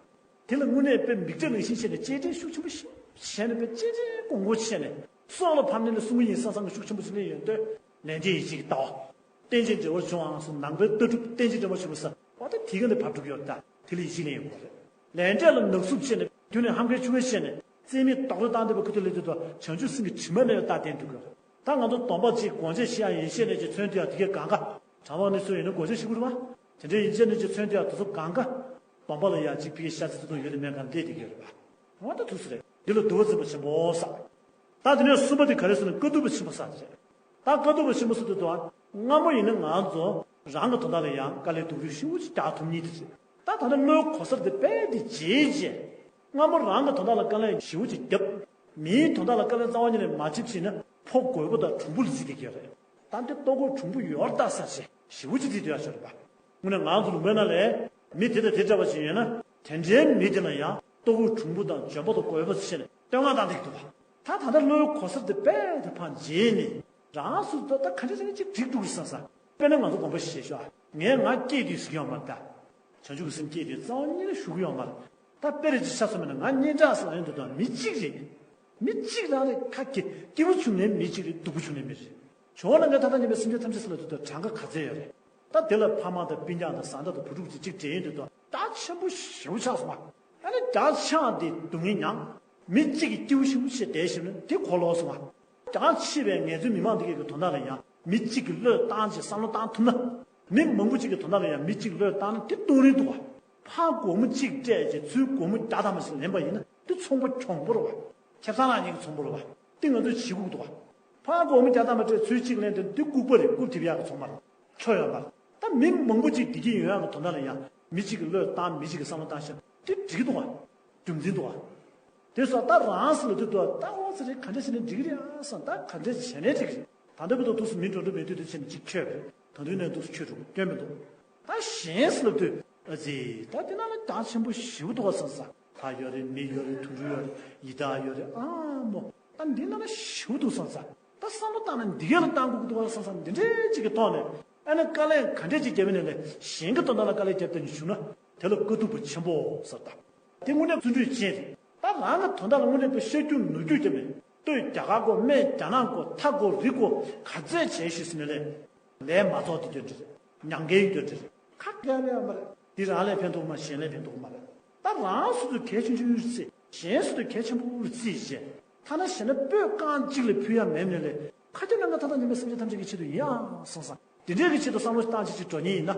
དེ་ལ་དངོས་གནས་དཔེ་མིག་འབྲས་ནང་བཞིན་བྱས་ནས་གཅེས་སྤྲས་ཤུགས་ཆེན་པོ་ཞིག་བྱས་ནས་དཔེ་གཅེས་སྤྲས་དགོངས་སྐོར་བྱས་ནས་སྲོག་ལ་ཕམ་ནས་ནི་གསུང་གི་ཡིན་བསམ་བསམ་གྱི་ཤུགས་ཆེན་པོ་ཞིག་སླེབས་ཡོང་དུས་ལས་འབྲས་ཡིད་ཆེས་ཀྱི་ལྟ་བ། རྟེན་ཅན་འབྲེལ་བར་འབྱུང་བའང་གསུངས། ནང་པའི་ལྟ་གྲུབ་རྟེན་ཅན་འབྲེལ་བར་འབྱུང་བ་ས་འོ་ད་དེ་ག་ནས་བབས་འགྲོ་གི་ཡོད་ད། དེ་ལ་ཡིད་ཆེས་ལེན་ཡོང་དགོས་རེད། ལས་འབྲས་ལ་ནག་སུབ་བྱས་ནས་རྒྱུ་ནས་ཧམ་གའི་ཆུ་བས་བཤད་ནས་རྩེ་མིག་རྡོག་རོལ་བཏང་བསྡད་པ་ཁུ་ཐུག་ལས་དེ་དང་བྱང་ཆུབ་སེམས་ཀྱི་དྲི་མ་མེད་པའི་རྟགས་བསྟན་འགྲོ་གི་ཡོད་རེད། ད་ང་ཚོ་སྡོམ་པ་ཅིག་སྒོམ་ཆེན་ཞིག་ཡང་ཡིན་བཤད་ནས་ཅིག་མཚོན་དུས་ཡང་དེ་གའི་གང་ག་གྲྭ་པ་ནི་སུ་ཡིན་ན་སྒོམ་ཆེན་ཞིག་དགོས་རེད་པ། དེ་འདྲའི་ཡིན་བཤད་ནས་ཅིག་མཚོན་དུས་ཡང་དེ་ཚོ་གང་ག་སྡོམ་པ་ལ་ཡང་ཅིག་ཕ་གི་ཤ་ཚ་ཚ་ཐུག་ཡོད་དེ་མེད་གང་བསྡད་དེ་གི་ཡོད་རེད་པ། འོ་ད་ཐུགས་སུ་རེད། འདི་ལ་འདུལ་བ་འཛིན་པ་ཆེན་པོ་ཟེར། ད་དེ་ནས་གསུམ་པ་དེ་ག་རེ་ཟེར་ན་དཀའ་ཐུབ་པ་ཆེན་པོ་ཟེར་དེ་རེད། ད་དཀའ་ཐུབ་པ་ཆེན་པོ་ཟེར་དུས་དང་སྔ་མོ་ཡིན་ན་ང་ཚོ་རང་གི་དོན་དག་ལ་ཡང་དཀའ་ལས་སྡུག་རུས་ཞེ་པོ་ཅིག་རྒྱག་ཐུབ་མཁན་དེ་རེད། ད་ད་ལྟ་བློའི་གོ་གསར་དེ་རྦད་དེ་བརྗེད་བྱས། སྔ་མོ་རང་གི་དོན་དག་ལ་དཀའ་ལས་ཞེ་པོ་ཅིག་བརྒྱབ། མིའི་དོན་དག་ལ་དཀའ་ལས་རྩ་བ་ཉིད་ནས་མ་བརྒྱབ་བྱས་ན་ཕོ་རྒོད་པོ་དང་གྲུང་པོ་ལ་བརྩི་བསྡད་ཀྱི་ཡོད་རེད། ད་འདི་ལྟོ་གོས་གྲུང་པོ་ཡོད་རེད་ད་ཟེར་བྱས་ཞེ་པོ་ཅིག་བརྩི་སྡོད་ཡ་ཆགས་རེད་པ། དངོས་གནས་ང་ཚོ་ལུང་པའི་ནང་ལ་མི་དེ་དང་དེ་འདྲ་བ་ཞིག་ཡོད་ན་དེ་འདྲའི་མི་དེ་ལ་ཡང་ལྟོ་གོས་གྲུང་པོ་དང་འཇོན་པོ་དང་རྒོད་པོ་ཟེར་ནས་བསྟོད་བསྔགས་བཏང་བསྡད་ཀྱི་འདུག་པ། ད་ད་ལྟ་བློའི་གོ་གསར་དེ་རྦད་དེ་ཕར་བརྗེད་ནས་རང་སོ་སོ་ད་ག་འདྲ་ཞིག་ཅིག་འགྲིག་འགྲོ་གི་བསམ་བསམ། དཔེར་ན་ང་ཚོ་དགོངས་པ་བཞེས་ཤོག་ཨ། ངས་ང་སྐྱེས་དུས་ཟེར་གྱི་ཡོད་མ་རེད་ད། བྱང་ཆུབ་ཀྱི་སེམས་སྐྱེས་དུས་རྩ་བ་ཉིད་ནས་ཞུ་གི་ཡོད་མ་རེད། ད་དཔེ་རེ་ཅིག་ཆ་མཚོན་པ་ན་ང་སྙན་གྲགས་ཟེར་ལབ་ཡོང་དུས་ད་མི་གཅིག་རེད། མི་གཅིག་རང་རེད་ཁ་སྐྱེ་སྐྱིད་པོ་བྱུང་ནའི་མི་གཅིག་རེད། སྡུག་པོ་བྱུང་ནའི་མི་རེད། བྱུང་བ་ན་ངས་ད་ལྟ་ཉིན་པའི་སེམས་ཅན་ཐམས་ཅད་ཟེར་ལབ་དུས་ད་གྲངས་ཀ་ག་ཚད་ཡོད་རེད། ད་དེ་ལ་ཕ་མ་དང་སྤུན་ཀྱག་དང་བཟའ་ཟླ་དང་བུ་ཕྲུག་ཅིག་གཅིག་འབྲེལ་ཡོད་དུས་ད་རྒྱ་ཆེན་པོ་ཞེ་པོ་ཆགས་སོང་བ། ཨ་ནི་རྒྱ་ཆགས་དེ་སྡུག་བསྔལ་མྱངས། མི་གཅིག་གིས་སྐྱིད་པོ་ཞེ་པོ་བྱས་བསྡད་ཞིག་ན་དེ་གོ་ལོག་སོང་བ། རྒྱ་ཆེ་བའི་ངལ་རྩོལ་མི་མང་དེ་གའི་གི་དོན་དག་ལ་ཡང་མི་གཅིག་གིས་བློས་བཏང་བྱས་བསམ་བློ་བཏང་ཐུབ་ན། མི་མང་པོ་གཅིག་གི་དོན་དག་ལ་ཡང་མི་གཅིག་བློས་བཏང་ན་དེ་གཏོང་རིན་འདུག་བ། ཕར་སྒོར་མོ་གཅིག་སྤྲད་བྱས་ཚུར་སྒོར་མོ་བརྒྱ་ཐམ་པ་ཞིག་ལེན་པ་ཡིན་ན་དེ་ཚོང་པ་གྱོང་པོ་རེད་བ། ཁེ་བཟང་རང་ཉིད་ཀྱི་ཚོང་པ་རེད་བ། དེ་ང་ཚོས་བྱེད་དགོས་འདུག་བ། ཕར་སྒོར་མོ་བརྒྱ་ཐམ་པ་སྤྲད་ཚུར་གཅིག་ལེན་དེ་འདི་ལྐུགས་པ་རེད། རྐུབ་རྡིབ་ཡག་གི་ཚོང་པ་རེད། ཆོ་ཡོད་མ་རེད། ད་མི་མང་པོ་གཅིག་བདེ་སྐྱིད་ཡོང་ཡག་གི་དོན་དག་ལ་ཡང་མི་གཅིག་གིས་བློས་བཏང་མི་གཅིག་གིས་བསམ་བློ་བཏང་ཤེས་དེ་འགྲིག་གི་འདུག་བ། རྒྱུ་མཚན་འདུག་བ། དེ་སོགས་ད་རང་སུ་ལ་དུས་དུ་ད་འོ་ཙི་རེད། ག་འདྲ་བྱས་ནས་འགྲིག་གི་རེད་ཨ་བསམ། ད་ག་འདྲ་བྱས་ནས་འགྲིག་གི་རེད། ད་ལྟ་བུ་དང་དུས་སུ་མི་འགྲོ་འགྲོ་མེད་དུས་དུ་བྱས་ནས་ཅིག་ཆོད་པ་རེད། ད་དུས་ནས་དུས་སུ་ཆོད་འགྲོ་སྐྱོན་མི་འདུག་ད་གཞན་སུ་ལ་དུས་ཨ་ཙི་ད་དེ་ན་ལ་ད་ཆེན་པོ་ཞེ་པོ་འདུག་བ་བསམ་ས། ལྷ་ཡོད་རེད། མི་ཡོད་རེད། དུད་འགྲོ་ཡོད་རེད། ཡི་དྭགས་ཡོད་རེད། ཨ་མོ་ད་འདི་ན་ལ་ཞེ་པོ་འདུག་བསམ་ས། ད་བསམ་བློ་བཏང་ན་འདི་ག་ལ་བཏང་དགོས་ཀྱི་འདུག་བ་བསམ་ས། འདི་འདྲའི་ཅིག་གི་ཐོག་ནས་ཨ་ནི་དཀའ་ལས་ག་འདྲས་ཅིག་བརྒྱབ་ནས་ལས་གཞན་གྱི་དོན་དག་ལ་དཀའ་ལས་བརྒྱབ་བསྡད་ནས་བྱུང་ན་དེ་ལ་དཀའ་སྡུག་པོ་ཆེན་པོ་ཟེར། ད་དེ་དངོས་གནས་བརྩོན་འགྲུས་ཅན་རེད། ད་རང་གི་དོན་དག་ལ་དངོས་གནས་པའི་ཤ་རྒྱུ་ནོར་རྒྱུ་བརྒྱབ་ནས་སྟོད་རྒྱ་གར་དགོས། སྨད་རྒྱ་ནག་དགོས། མཐའ་དགོས་རི་དགོས་ག་ཚད་བྱས་ཤིག་ཟེར་ནས་ལས་ལས་མ་ཚོགས་དེ་འདོད་འདྲ་རེད། ཉམས་རྒུད་འདོད་འདྲ་རེད། ཁ་ག་ལས་ཡང་མ་རེད། འདི་རང་ལས་ཕན་ཐོགས་མ། གཞན་ལས་ཕན་ཐོགས་མ་རེད། ད་རང་སོ་སོ་གལ་ཆུང་ཆུང་རྩིས། གཞན་སོ་སོ་གལ་ཆེན་པོ་རྩིས་བྱས། ཐ་ན་གཞན་ལ་སྤོས་རྐང་གཅིག་ལས་ཕུལ་ཡ་མེད་ནས་ལས་ཁ་ཁྱོད་རང་གི་ཐ་ན་ཉི་མའི་སེམས་ཅན་ཐམས་ཅད་ཀྱི་ཆེད་དུ་ཡིན་ཨང་བསམ་བསམ། འདི་འདྲས་ཀྱི་ཆེད་དུ་བསམ་བློ་བཏང་བྱེད་ཅིག་འགྲོ་ཉེན་ཡིན་ན།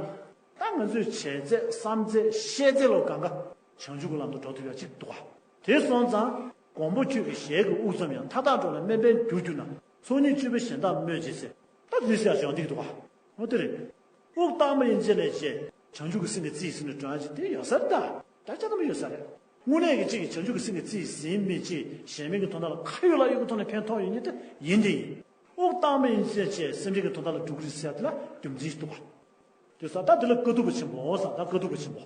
ད་ང་ཚོས་བྱས་ཚད་བསམ་ཚད་ཤེས་ཚད་ལོ་གང་ག་བྱང་ཆུབ་ཀྱི་ལམ་དུ་འགྲོ་ཐུབ་ཡ་ཅིག་འདུག་ག་དེ་སོང་ཙང་མགོན་པོ་ཁྱོད་ཀྱི་ཞལ་གྱི་དབུགས་ཙམ་ཡང་། མཐའ་དག་འགྲོ་ལ་དམན་པའི་རྒྱུར་གྱུར་ན། ཚོགས་གཉིས་སྤྱོད་པས་གཞན་དག་སྨོད་ཅེས་ཟེར། ད་འདི་ཟེར་ཡ་ཞོག་འདི་གི་འདུག་ག་འོ་དེ་རེད། དབུགས་དྭངས་མ་ཡན་ཆད་ལས་བྱས་བྱང་ཆུབ་ཀྱི་སེམས་ཀྱི་རྩིས་ཟིན་ནས་འགྲོ་ཡ་ཅིག་དེ་ཡོད་ས་རེད། ད་ད་ཆ་ཙམ་ཡོད་ས་རེད། དངོས་གནས་ཀྱི་གཅིག་གིས་བྱང་ཆུབ་ཀྱི་སེམས་ཀྱི་རྩིས་ཟིན་མི་གཅིག་གཞན་མི་གི་དོན་དག་ལ་ཁ་ཡོད་ལག་ཡོད་ཀྱི་ཐོག་ནས་ཕན་ཐོགས་ཡོད་ཉིད་དེ་ཡིན་དེ་ཡིན། དབུགས་དྭངས་མ་ཡན་ཆད་བྱས་སེམས་ཅན་གྱི་དོན་དག་ལ་འགྲོ་གི་རེད་ཟེར་ཡ་དེ་ལ་རྒྱུ་མཚན་ཞིག་འདུག་ག་དེ་སོགས་ད་དེ་ལ་དཀའ་སྡུག་པོ་ཆེན་པོ་ཟེར། ད་དཀའ་སྡུག་པོ་ཆེན་པོ།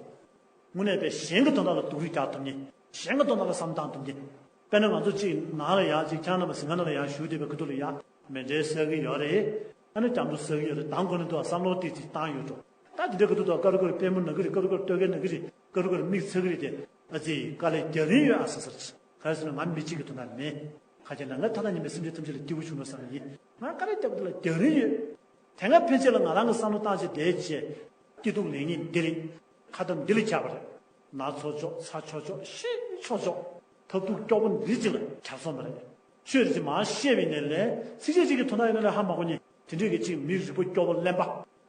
དངོས་གནས་པའི་གཞན་གྱི་དོན་དག་ལ་སྡུག་རུས་རྒྱག་ཐུབ་མཁན། གཞན་གྱི་དོན་དག་ལ་བསམ་བཏང་ཐུབ་མཁན། དཔེར་ན་ང་ཚོ་གཅིག་ནང་ལ་ཡ་གཅིག་ཁྱང་ནང་ལ་ཟིང་ཁ་ནང་ལ་ཡ་བཞུགས་བསྡད་པའི་ཁ་ཐུག་ལ་ཡ་མེ་འདྲེན་ཟ་གི་ཡོད་རེད། ཨ་ནི་སྐྱབས་འགྲོ་ཟ་གི་ཡོད་རེད། དང་གོ་ནས་འདུག་བསམ་བློ་ཏིག་ཙིག་བཏང་ཡོད་འགྲོ། ད་དེ་འདྲའི་ཁ་ཐུག་ཏུ་ཀ་རུ་ཀ་རུ་པུས་མོ་ན་གི་རེད། ཀ་རུ་ཀ་རུ་སྟོད་གོས་ན་གི་རེད། ཀ་རུ་ཀ་རུ་མིག་ཚ་གི་རེད་དེ། ཨ་ཙི་དཀའ་ལས་རྒྱག་རིན་ཡོད་ཨ་ཟེར་ཟེར། ག་རེ་ཟེར་ན་ང་མི་གཅིག་གི་དོན་དག་མེད། ཁ་ཁྱེར་ན་ང་ཐ་ན་ཉི་མའི་སེམས་ཅན་ཐམས་ཅད་ལ་སྐྱིད་པོ་བྱུང་ན་བསམ་ཡིན། ང་དཀའ་ལས་རྒྱག་པ་དེ་ལ་རྒྱག་རིན་ཡོད། དེ་སྔ་ཕན་ཆད་ལ་ང་རང་གི་བསམ་བློ་བཏང་བྱས་བསྡད་བྱས། སྐྱིད་སྡུག་ལེགས་ཉེས་འདི་རེད། ཁ་དམ་འདི་ལ་ཁྱབ་པ་རེད། ན་ཚོ་ཆོག་ཚ་ཆོག་ཆོག་ཤི་ཆོག་ཆོག་ཐབས་སྡུག་སྐྱོ་པོ་འདི་གཅིག་ལ་ཁྱབ་སོང་བ་རེད། ཆོས་རེ་ཅིག་མར་བཤད་པ་ཡིན་ནའི་ལས་ཚིགས་བཅད་གཅིག་གི་དོན་དག་ཡིན་ན་ལས་ཧ་མ་གོ་མཁན་དེ་འདྲས་ཀྱི་གཅིག་མི་རུས་པ་སྐྱོ་པོ་གླེན་པ་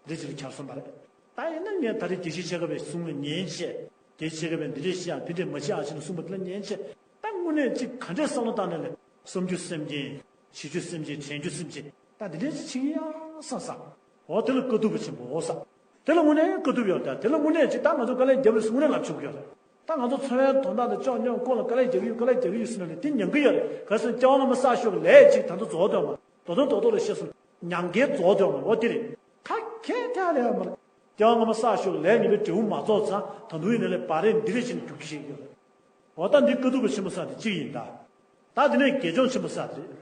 འདི་གཅིག་ལ་ཁྱབ་སོང་བ་རེད། ད་ཡིན་ན་ངས་ད་རེས་རྒྱལ་སྤྱིའི་ཆེ་ཁ་བའི་གསུང་ལ་ཉན་བྱས། རྒྱལ་སྤྱིའི་ཆེ་ཁ་བས་འདི་འདྲས་བཤད་ཨ་ཕི་འདྲས་མ་བཤད་ཨ་ཞེས་ནས་གསུངས་པ་འདི་ལ་ཉན་བྱས། ད་དངོས་གནས་གཅིག་ག་འདྲས་བསམ་བློ་བཏང་ནས་ལས་བསམ་རྒྱུ་སེམས་ཅན། བྱེད་རྒྱུ་སེམས་ཅན། དྲན་རྒྱུ་སེམས་ཅན། ད་འདི་འདྲས་ཅིག་བྱེད་ཀྱི་ཡ་བསམ་བསམ། འོ་དེ་ལ་དཀའ་སྡུག་པོ་ཆེན་པོ་འོ་ས། དེ་ལ་དངོས་གནས་དཀའ་སྡུག་ཡོད་ད། དེ་ལ་དངོས་གནས་ཅིག་ད་ང་ཚོ་དཀའ་ལས་རྒྱབ་རེད་ཟེར་དངོས་གནས་ལབ་ཆོག་གི་ཡོད་རེད། ད་ང་ཚོ་འཚོ་བའི་དོན་དག་དང་ལྕོགས་སྙོམས་སྐོར་ལ་དཀའ་ལས་རྒྱག་གི་ཡོད། དཀའ་ལས་རྒྱག་གི་ཡོད་ཟེར་ན་ལས་དེ་ཉན་གི་ཡོད་རེད། ག་རེ་ཟེར་ན་སྐྱེ་བ་སྔ་མ་བསགས་ཤོག་ལས་ཅིག་ད་ཚོ་རྫོགས་དོན་མ། མདོ་དོན་རྡོག་རྡོག་ལ་བཤད་སོང་། མྱང་འགལ་རྫོགས་དོན་མ་འོ་དེ་རེད། ཁ་ཁྱེད་ཐལ་ཡ་མ་རེད། སྐྱེ་བ་སྔ་མ་བསགས་ཤོག་ལས་ངན་པའི་འབྲས་བུ་མ་རྫོགས་ཙང་ད་དུང་ཡིན་ན་ལས་བ་རེད་འདི་རེད་ཅེས་ནས་རྒྱུག་གི་ཤེས་ཀྱི་ཡོད་རེད། འོ་ད་འདི་དཀའ་སྡུག་པོ་ཆེན་པོ་ས་དེ་གཅིག་ཡིན་ད། ད་དེ་ནས་དགེ་སྦྱོང་ཆེན་པོ་ས་དེ་རེད།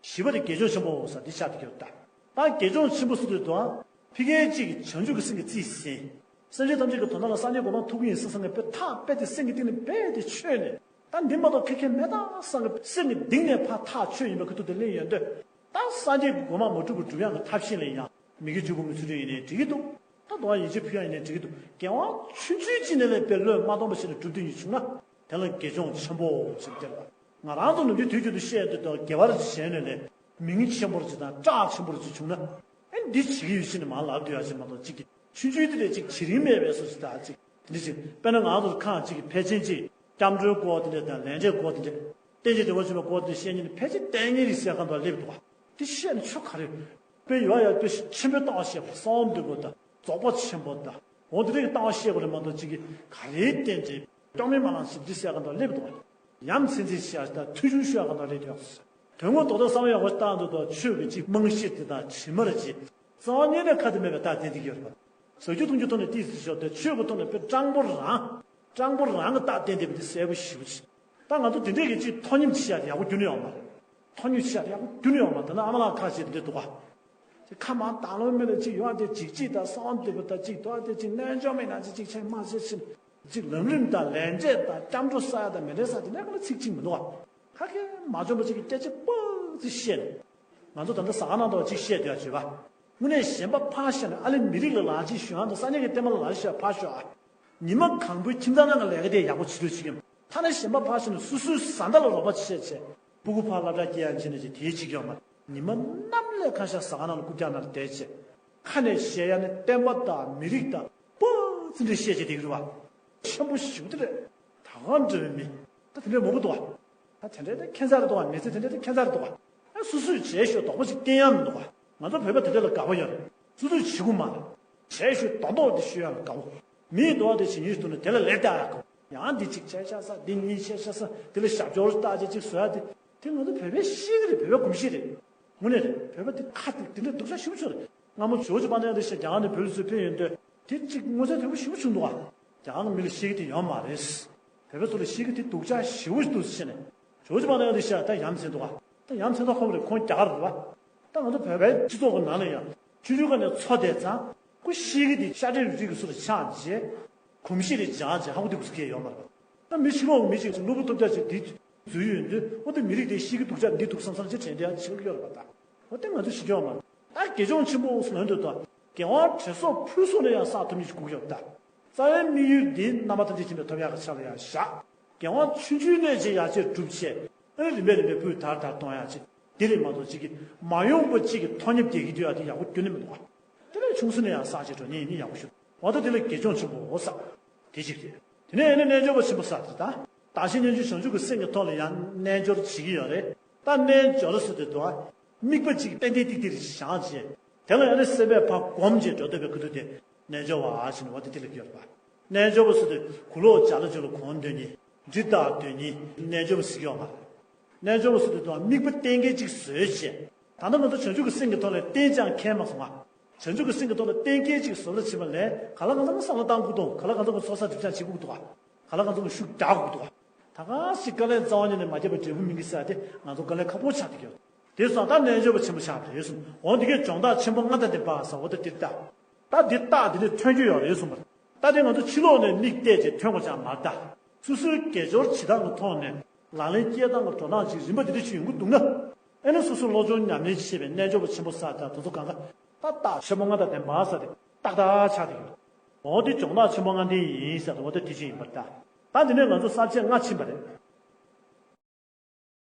བཞི་པ་དེ་དགེ་སྦྱོང་ཆེན་པོ་ས་འདི་ཆགས་བསྡད་ཀྱི་ཡོད་ད། ད་དགེ་སྦྱོང་ཆེན་པོ་ཟེར་དུས་དང་། ཕ་གིའི་གཅིག་གིས་བྱང་ཆུབ་ཀྱི་སེམས་ཀྱི་རྩིས་ཟིན། སེམས་ཅན་ཐམས་ཅད་ཀྱི་དོན་དག་ལ་སངས་རྒྱས་གོ་འཕང་ཐོབ་ཀྱི་ཡིན་བསམ་བསམ་གི་དཔེ་ཐག་རྦད་དེ་སེམས་ཀྱི་གཏིང་ནས་རྦད་དེ་ཆོད་ནས། ད་འདི་མ་གཏོགས་ཁེ་ཁེ་མེད་ད་བསམ་གི་སེམས་ཀྱི་གཏིང་ནས་ཕར་ཐག་ཆོད་ཡིན་པ་ཁ་ཐུག་དེ་གླེང་ཡོང་དུས། ད་སངས་རྒྱས་ཀྱི་གོ་འཕང་མ་གྲུབ་པར་སྒྲུབ་ཡག་གི་ཐབས་ཤེས་ལ་ཡང་མི་དགེ་བཅུ་སྤོང་གི་ཚུལ་ཁྲིམས་ཡིན་ནའི་འགྲིག་གི་འདུག་ད་དུང་ཡིད་ཆེས་ཕུལ་ཡག་ཡིན་ནའི་འགྲིག་གི་འདུག་དགེ་བ་ཆུང་ཆུང་ཅིག་ནས་ལས་དཔེ་བློས་མ་གཏོང་པ་ཞིག་ལ་སྒྲུབ་ཐུབ་ཡག་བྱུང་ན་དེ་ལ་དགེ་སྦྱོང་ཆེན་པོ་ཞེས་བསྟན་པ། ང་རང་ཚོ་ནམ་རྒྱུན་དུས་རྒྱུན་དུ་བཤད་ཡོང་དུས་དགེ་བ་རེ་ཞིག་བྱས་ནས་ལས་མིང་ཆེན་པོ་རེ་ཞིག་དང་བཀྲག་ཆེན་པོ་རེ་ཞིག་བྱུང་ན། ཨེ་འདི་བྱེད་ཀྱི་ཡོད་ཅེས་ནས་མར་ལབ་སྡོད་ཡག་ཅིག་མ་གཏོགས་གཅིག་གིས་ཆུང་ཆུང་དེ་འདྲས་ཅིག་བྱེད་རིན་མེད་པའི་བཟོ་ཞིག་དང་ཅིག་འདི་ཅིག་དཔེར་ན་ང་ཚོར་ཁག་ཅིག་གིས་ཕལ་ཆེར་ཅིག་སྐྱབས་འགྲོའི་སྐོར་དེ་འདྲས་དང་ལས་འབྲས་སྐོར་དེ་འདྲས། རྟེན་ཅིང་འབྲེལ་བར་འབྱུང་བའི་སྐོར་དེ་བཤད་མཁན་ནི་ཕལ་ཆེར་ལྟས་ངན་རེད་ཟེར་ག་འདྲ་སླེབས་འདུག་བ། དེ་བཤད་ན་ཆོ་ག་རེད། དཔེ་ཡོད་ཡ་དཔེ་ཆེན་པོའི་ལྟ་བ་བཤད་པ་གསང་བ་འདུས་པ་དང་རྫོགས་པ་ཆེན་པོ་དང་འོ་དེ་རིགས་ལྟ་བ་བཤད་པ་རེད་མ་གཏོགས་གཅིག་གིས་ག་རེའི་རྟེན་ཅིག་སྐྱོན་མེད་མ་ལངས་ཤིག་འདི་ཟེར་ག་འདྲ་སླེབས་འདུག་བ། ཡ་མཚན་འཛིན་བཤད་ཡ་དང་ཐོས་བྱུང་ཤོད་ཡ་ག་འདྲ་རེད་འདུག་ཡ། དོན་དངོས་རྡོག་རྡོག་བསམ་ཡག་པོ་བཏང་འདུག་དང་ཆོས་ཀྱི་གཅིག་རྨང་གཞི་དེ་དང་དྲི་མ་རེ་ཅིག་རྩ་བ་ཉིད་ནས་ཁ་དེ་མེད་པའི་རྟགས་བསྟན་བསྡད་ཀྱི་ཡོད་རེད་པ། ཟ་རྒྱུ་འཐུང་རྒྱུ་ཐོག་ནས་ཏིས་ཟིན་ཤོག་དེ་ཆོས་ཀྱི་ཐོག་ནས་དཔེ་སྤྲང་པོ་རང་། སྤྲང་པོ་རང་གི་རྟགས་བསྟན་བསྡད་པ་དེ་གསལ་པོ་ཞེ་པོ་ཅིག་ད་ང་ཚོ་དེ་འདྲས་ཀྱི་ཅིག་ཐོག་མཉམ་ཅིག་བཤད་ཡག་པོ་རྒྱུན་ནས་ཡོང་མ་རེད། ཐོག་མཉམ་ཅིག་བཤད་ཡག་པོ་རྒྱུན་ནས་ཡོང་མ་རེད། ད་ནི་ཨ་མ་ལགས་ཁ་ཤས་དེ་འདྲས་འདུག་ག་ཅིག་ཁ་མང་དང་ལོང་མེད་ལ་ཅིག་ཡོང་དེ་ཅིག་ཅིག་དང་གསང་བ་འདུས་པ་དང་ཅིག་དོག་དེ་ཅིག་རྣལ་འབྱོར་མེད་ན་ཅིག་ཅིག་ཆེན་མ་ཟེར་ཕྱིན། ཅིག་ལམ་རིམ་དང་ལས་འབྲས་དང་སྐྱབས་འགྲོ་ས་ཡ་དང་མེ་འབྲས་ས་དེ་འདྲས་ཀ་ལ་ཚིག་གཅིག་མི་འདུག་ག་ཁ་སྐད་མ་འཇོན་པ་ཅིག་གིས་སྐད་ཆ་པག་ཙིག་བཤད་ནས། ང་ཚོ་ད་ལྟ་ཟ་ཁང་ནང་དུ་ཅིག་བཤད་དུས་ཡ་བྱོས་པ། དངོས་གནས་གཞན་པ་ཕར་བཤད་ནས་ཨ་ལེ་མི་རིགས་ལ་ལག་ཅིག་ཞུ་ཡང་དང་ས་གནས་ཀྱི་བསྟན་པ་ལ་ལག་ཤ་ཕར་ཤོག་ཨ། ཉི་མ་གང་པོའི་ཁྱིམ་ཚང་ནང་གི་ལས་ཀ་དེ་ཡག་པོ་བྱེད་རོགས་བྱེད་ཀྱི་ཡོད། ཐ་ན་གཞན་པ་ཕར་བཤད་ནས་སོ་སོའི་བཟའ་ཟླ་ལ་རོགས་པ་བྱེད་བྱེད། སྤུ་གུ་ཕར་སློབ་གྲྭ་སྐྱེལ་ཡང་བྱེད་ནས་ཅིག་དེའི་ཅིག་ཡོད་མ། ཉི་མ་གནམ་ལས་ཁ་ཤས་ཟ་ཁང་ནང་ལ་རྐུབ་བཀྱག་ནང་ལ་བསྡད་བྱེད། ཁ་ནས་བཤད་ཡ་ནི་བསྟན་པ་དང་མི་རིགས་དང་པོ་ཙི་འདྲ་བཤད་བྱེད་དེ་གི་རུ་བ། ཆེན་པོ་ཞིག་དེ་རེད། ད་ག་འདྲ་བའི་མི། ད་དེ་འདྲའི་མང་པོ་འདུག་བ། ད་དེ་འདྲའི་ད་ཁྱད་མཚར་རེད་འདུག་བ། མི་ཚེ་དེ་འདྲའི་ད་ཁྱད་མཚར་རེད་འདུག་བ། ཨ་སོ་སོས་བྱས་ཤོག་དོགས་པ་ཞིག་བསྟན་ཡ་མི་འདུག་བ། ང་ཚོ་བོད་པ་དེ་འདྲ་ལ་དགའ་པོ་ཡོད་རེད། སོ་སོས་བྱེད་དགོས་མ་རེད། བྱས་ཤོག་དོགས་དོགས་དེ་ཤོད་ཡ་ལ་དགའ་པོ། མིའི་དོགས་དེ་བྱེད་ཉེས་ཐུག་ན་དེ་ལ་ལན་བཏགས་ཡ་དགའ་པོ། ཡང་འདི་གཅིག་བྱས་ཤག་ས་འདི་གཉིས་བྱས་ཤག་ས་དེ་ལ་ཞབས་ཞུ་བཏགས་བྱས་གཅིག་བཟོ་ཡ་དེ། དེ་ང་ཚོ་བོད་པའི་གཤིས་ཀ་རེད། བོད་པའི་གོམས་གཤིས་རེད། དངོས་གནས་རེད། བོད་པ་དེ་ཁ་དེ་དེ་འདྲ་སྡུག་ཅག་ཞེ་པོ་བྱུང་རེད། སྔ་མོ་ཇོ་ཇི་པ་ནས་དེ་བཤད་རྒྱ་གར་ནས་བོད་ལ་ཚུར་ཕེབས་ཡོང་དུས་དེ་གཅིག་མངོན་གསལ་དོད་པོ་ཞེ་པོ་བྱུང་འདུག་ཨ། རྒྱ་གར་གྱི་མི་ལ་གཤིས་ཀ་དེ་ཡོད་མ་རེད། བོད་པ་ཚོ་ལ་གཤིས་ཀ་དེ་སྡུག་ཅག་ཞེ་པོ་འདུག་ཟེར་ནས། ཇོ་ཇི་པ་ནས་དེ་བཤད་ད་ཡ་མཚན་འདུག་ཨ། ད་ཡ་མཚན་ད་ཁོམ་རེད། ཁོང་རྒྱ་གར་རེད་བ། ད་ང་ཚོ་བོད་པའི་སྤྱི་ཚོགས་ཀྱི་ནང་ལ་ཡང་ཆུང་ཆུང་སྒང་ནས་འཚོ་བསྡད་ཙང་ཁོ་གཤིས་ཀ་དེ་ཤ་ཁྲག་རུས་གཅིག་གི་སུ་ལ་ཆགས་རྗེས། གོམས་གཤིས་རེ་སྦྱངས་རྗེས་ཧ་གོ་དེ་གུ་སུ་སྐྱེས་ཡོད་མ་རེད། ད་མི་ཕྱི་ལོགས་མི་ཞིག་གློ་བུར་ཐོབ་རྒྱ་ཞིག་འདི་འཛུལ་ཡོད་དུས་འོ་དེ་མི་རིགས་དེ་གཤིས་ཀ་སྡུག་ཅག་འདི་འདུག་བསམ་བསམ་ཅིག་དྲན་བསྡད་ཡ་ཆེ་ཡོད་རེད་པ། ད་འོ་དེ་ང་ཚོ་ཞིག་ཡོད་མ་རེད། ད་དགེ་སྦྱོང་ཆེན་པོ་ཟེར་ལབ་དུས་ད་རྒྱལ་དབང་དྲན་གསོ་ཕུལ་སོང་ནས་ཡང་བསགས་ཐུབ་མི་ཞིག་དགོས་ཀྱི་ཡོད་ད། རྩ་བའི་དམིགས་ཡུལ་འདི་རྣམ་པ་ཐམས་ཅད་མཁྱེན་པའི་ཐོབ་ཡག་གི་ཆ་ལ་ཡང་བཞག་རྒྱལ་དབང་ཆུང་ཆུང་ནས་ཅིག་ཡར་རྒྱས་གྲུབ་ཆེད་ཨ་ནི་རིམ་པས་རིམ་པས་སྤུས་དར་དར་གཏོང་ཡག་ཅིག་དེ་རེད་མ་གཏོགས་གཅིག་གིས་མ་ཡོང་པ་གཅིག་གིས་ཐོག་མཉམ་རྒྱལ་གྱི་འདུག་ཡ་དེ་ཡག་པོ་ཁྱོན་ནས་མི་འདུག་ག་དེ་ལས་ཆུང་ས་ནས་ཡང་བསགས་བྱས་འགྲོ་ནི་ཡིན་ནི་ཡག་པོ་ཞུ། འོ་ད་དེ་ལ་དགེ་སྦྱོང་ཆེན་པོ་འོ་ས། དེ་གཅིག་རེད། དེ་ནས་ཡང་ན་རྣལ་འབྱོར་པ་ཆེན་པོ་ས་དེ་ད། བདག་གཞན་མཉམ་བརྗེ་བྱང་ཆུབ་ཀྱི་སེམས་ཀྱི་ཐོག་ལ་ཡང་རྣལ་འབྱོར་བྱེད་ཀྱི་ཡོད་རེད། ད་རྣལ་འབྱོར་ཟེར་དུས་དུ་དམིགས་པ་གཅིག་ཏན་ཏན་ཏིག་ཏིག་རེ་བཞག་བྱས། དེ་ལ་ཡང་ན་སེམས་པས་ཕར་སྒོམ་བྱས་འགྲོ་འདོད་པའི་ཁུ་ཐུག་དེ་རྣལ་འབྱོར་བ་ཞེས་ནས་འོ་དེ་དེ་ལ་གི་ཡོད་རེད་པ། རྣལ་འབྱོར་པ་ཟེར་དུས་གུ་ལོག་ཅ་ལག་ཅིག་ལ་གོམས་འདོད་མཁན། འདི་ལྟ་འདོད་མཁན་རྣལ་འབྱོར་པ་ཟེར་གྱི་ཡོད་མ་རེད། རྣལ་འབྱོར་པ་ཟེར་དུས་དུ་དམིགས་པ་གཏན་འཁེལ་ཅིག་བཟོས་བྱས། ད་ལྟ་ང་ཚོ་བྱང་ཆུབ་ཀྱི་སེམས་ཀྱི་ཐོག་ནས་གཏན་ཅང་འཁེལ་མ་སོང་ང་། བྱང་ཆུབ་ཀྱི་སེམས་ཀྱི་ཐོག་ནས་གཏན་འཁེལ་ཅིག་བཟོ་ལ་ཕྱིན་པ་ལས་ག་ལ་གང་འཚམ་གྱི་བསམ་བློ་བཏང་དགོས་དང་ག་ལ་གང་འཚམ་གྱི་ཚོགས་བསགས་སྒྲིབ་སྦྱང་བྱེད་དགོས་འདུག་ག་ག་ལ་གང་འཚམ་གྱི་ཤུགས་རྒྱག་དགོས་འདུག་ག་ད་ག་ཞིག་དཀའ་ལས་རྩ་བ་ཉིད་ནས་མ་བརྒྱབ་པའི་འབྲས་བུ་སྨིན་གྱི་ཟེར་ཏེ་ང་ཚོ་དཀའ་ལས་ཁག་པོ་ཆགས་བསྡད་ཀྱི་ཡོད། དེ་སོང་ད་རྣལ་འབྱོར་པ་ཆེན་པོ་ཆགས་པ་རེད་གསུངས། འོ་འདི་གའི་སྦྱོང་བརྡར་ཆེན་པོ་ལྔ་དང་ལྡན་པ་ཟེར་འོ་ད་འདིར་ལྟ། ད་འདི་རྟགས་འདི་ནས་ཐོན་རྒྱུ་ཡོད་རེད་གསུངས་པ། ད་དེ་ང་ཚོ་ཕྱི་ལོགས་ནས་མིག་བལྟས་ཏེ་ཐོན་དགོས་ཅང་མ་རེད་ད། སོ་སོའི་དགེ་སྦྱོར་བྱེད་སྟངས་ཀྱི་ཐོག་ནས་ལག་ལེན་སྐྱེལ་སྟངས་ཀྱི་འགྲོ་སྟངས་ཅིག་རིམ་པ་འདི་འདྲ་ཞིག་ཡོང་གི་འདུག་ན། ཨེ་ནི་སོ་སོ་བློ་སྦྱོང་ཉམས་ལེན་བྱེད་པའི་རྣལ་འབྱོར་པ་ཆེན་པོ་ས་དང་དེ་ཚོ་གང་ག་ད་རྟགས་ཆེན་པོ་ལྔ་དང་ལྡན་པ་ས་དེ་ཏག་ཏག་ཆགས་བསྡད་ཡོད། འོ་འདི་སྦྱོང་བརྡར་ཆེན་པོ་ལྔ་ལྡན་ཡིན་ཟེར་དུས་འོ་ད་དེ་ཅིག་ཡིན་པར་ད། ད་འདི་ནས་ང་ཚོ་ས་བཅད་ལྔ་ཕྱིན་པ་རེད།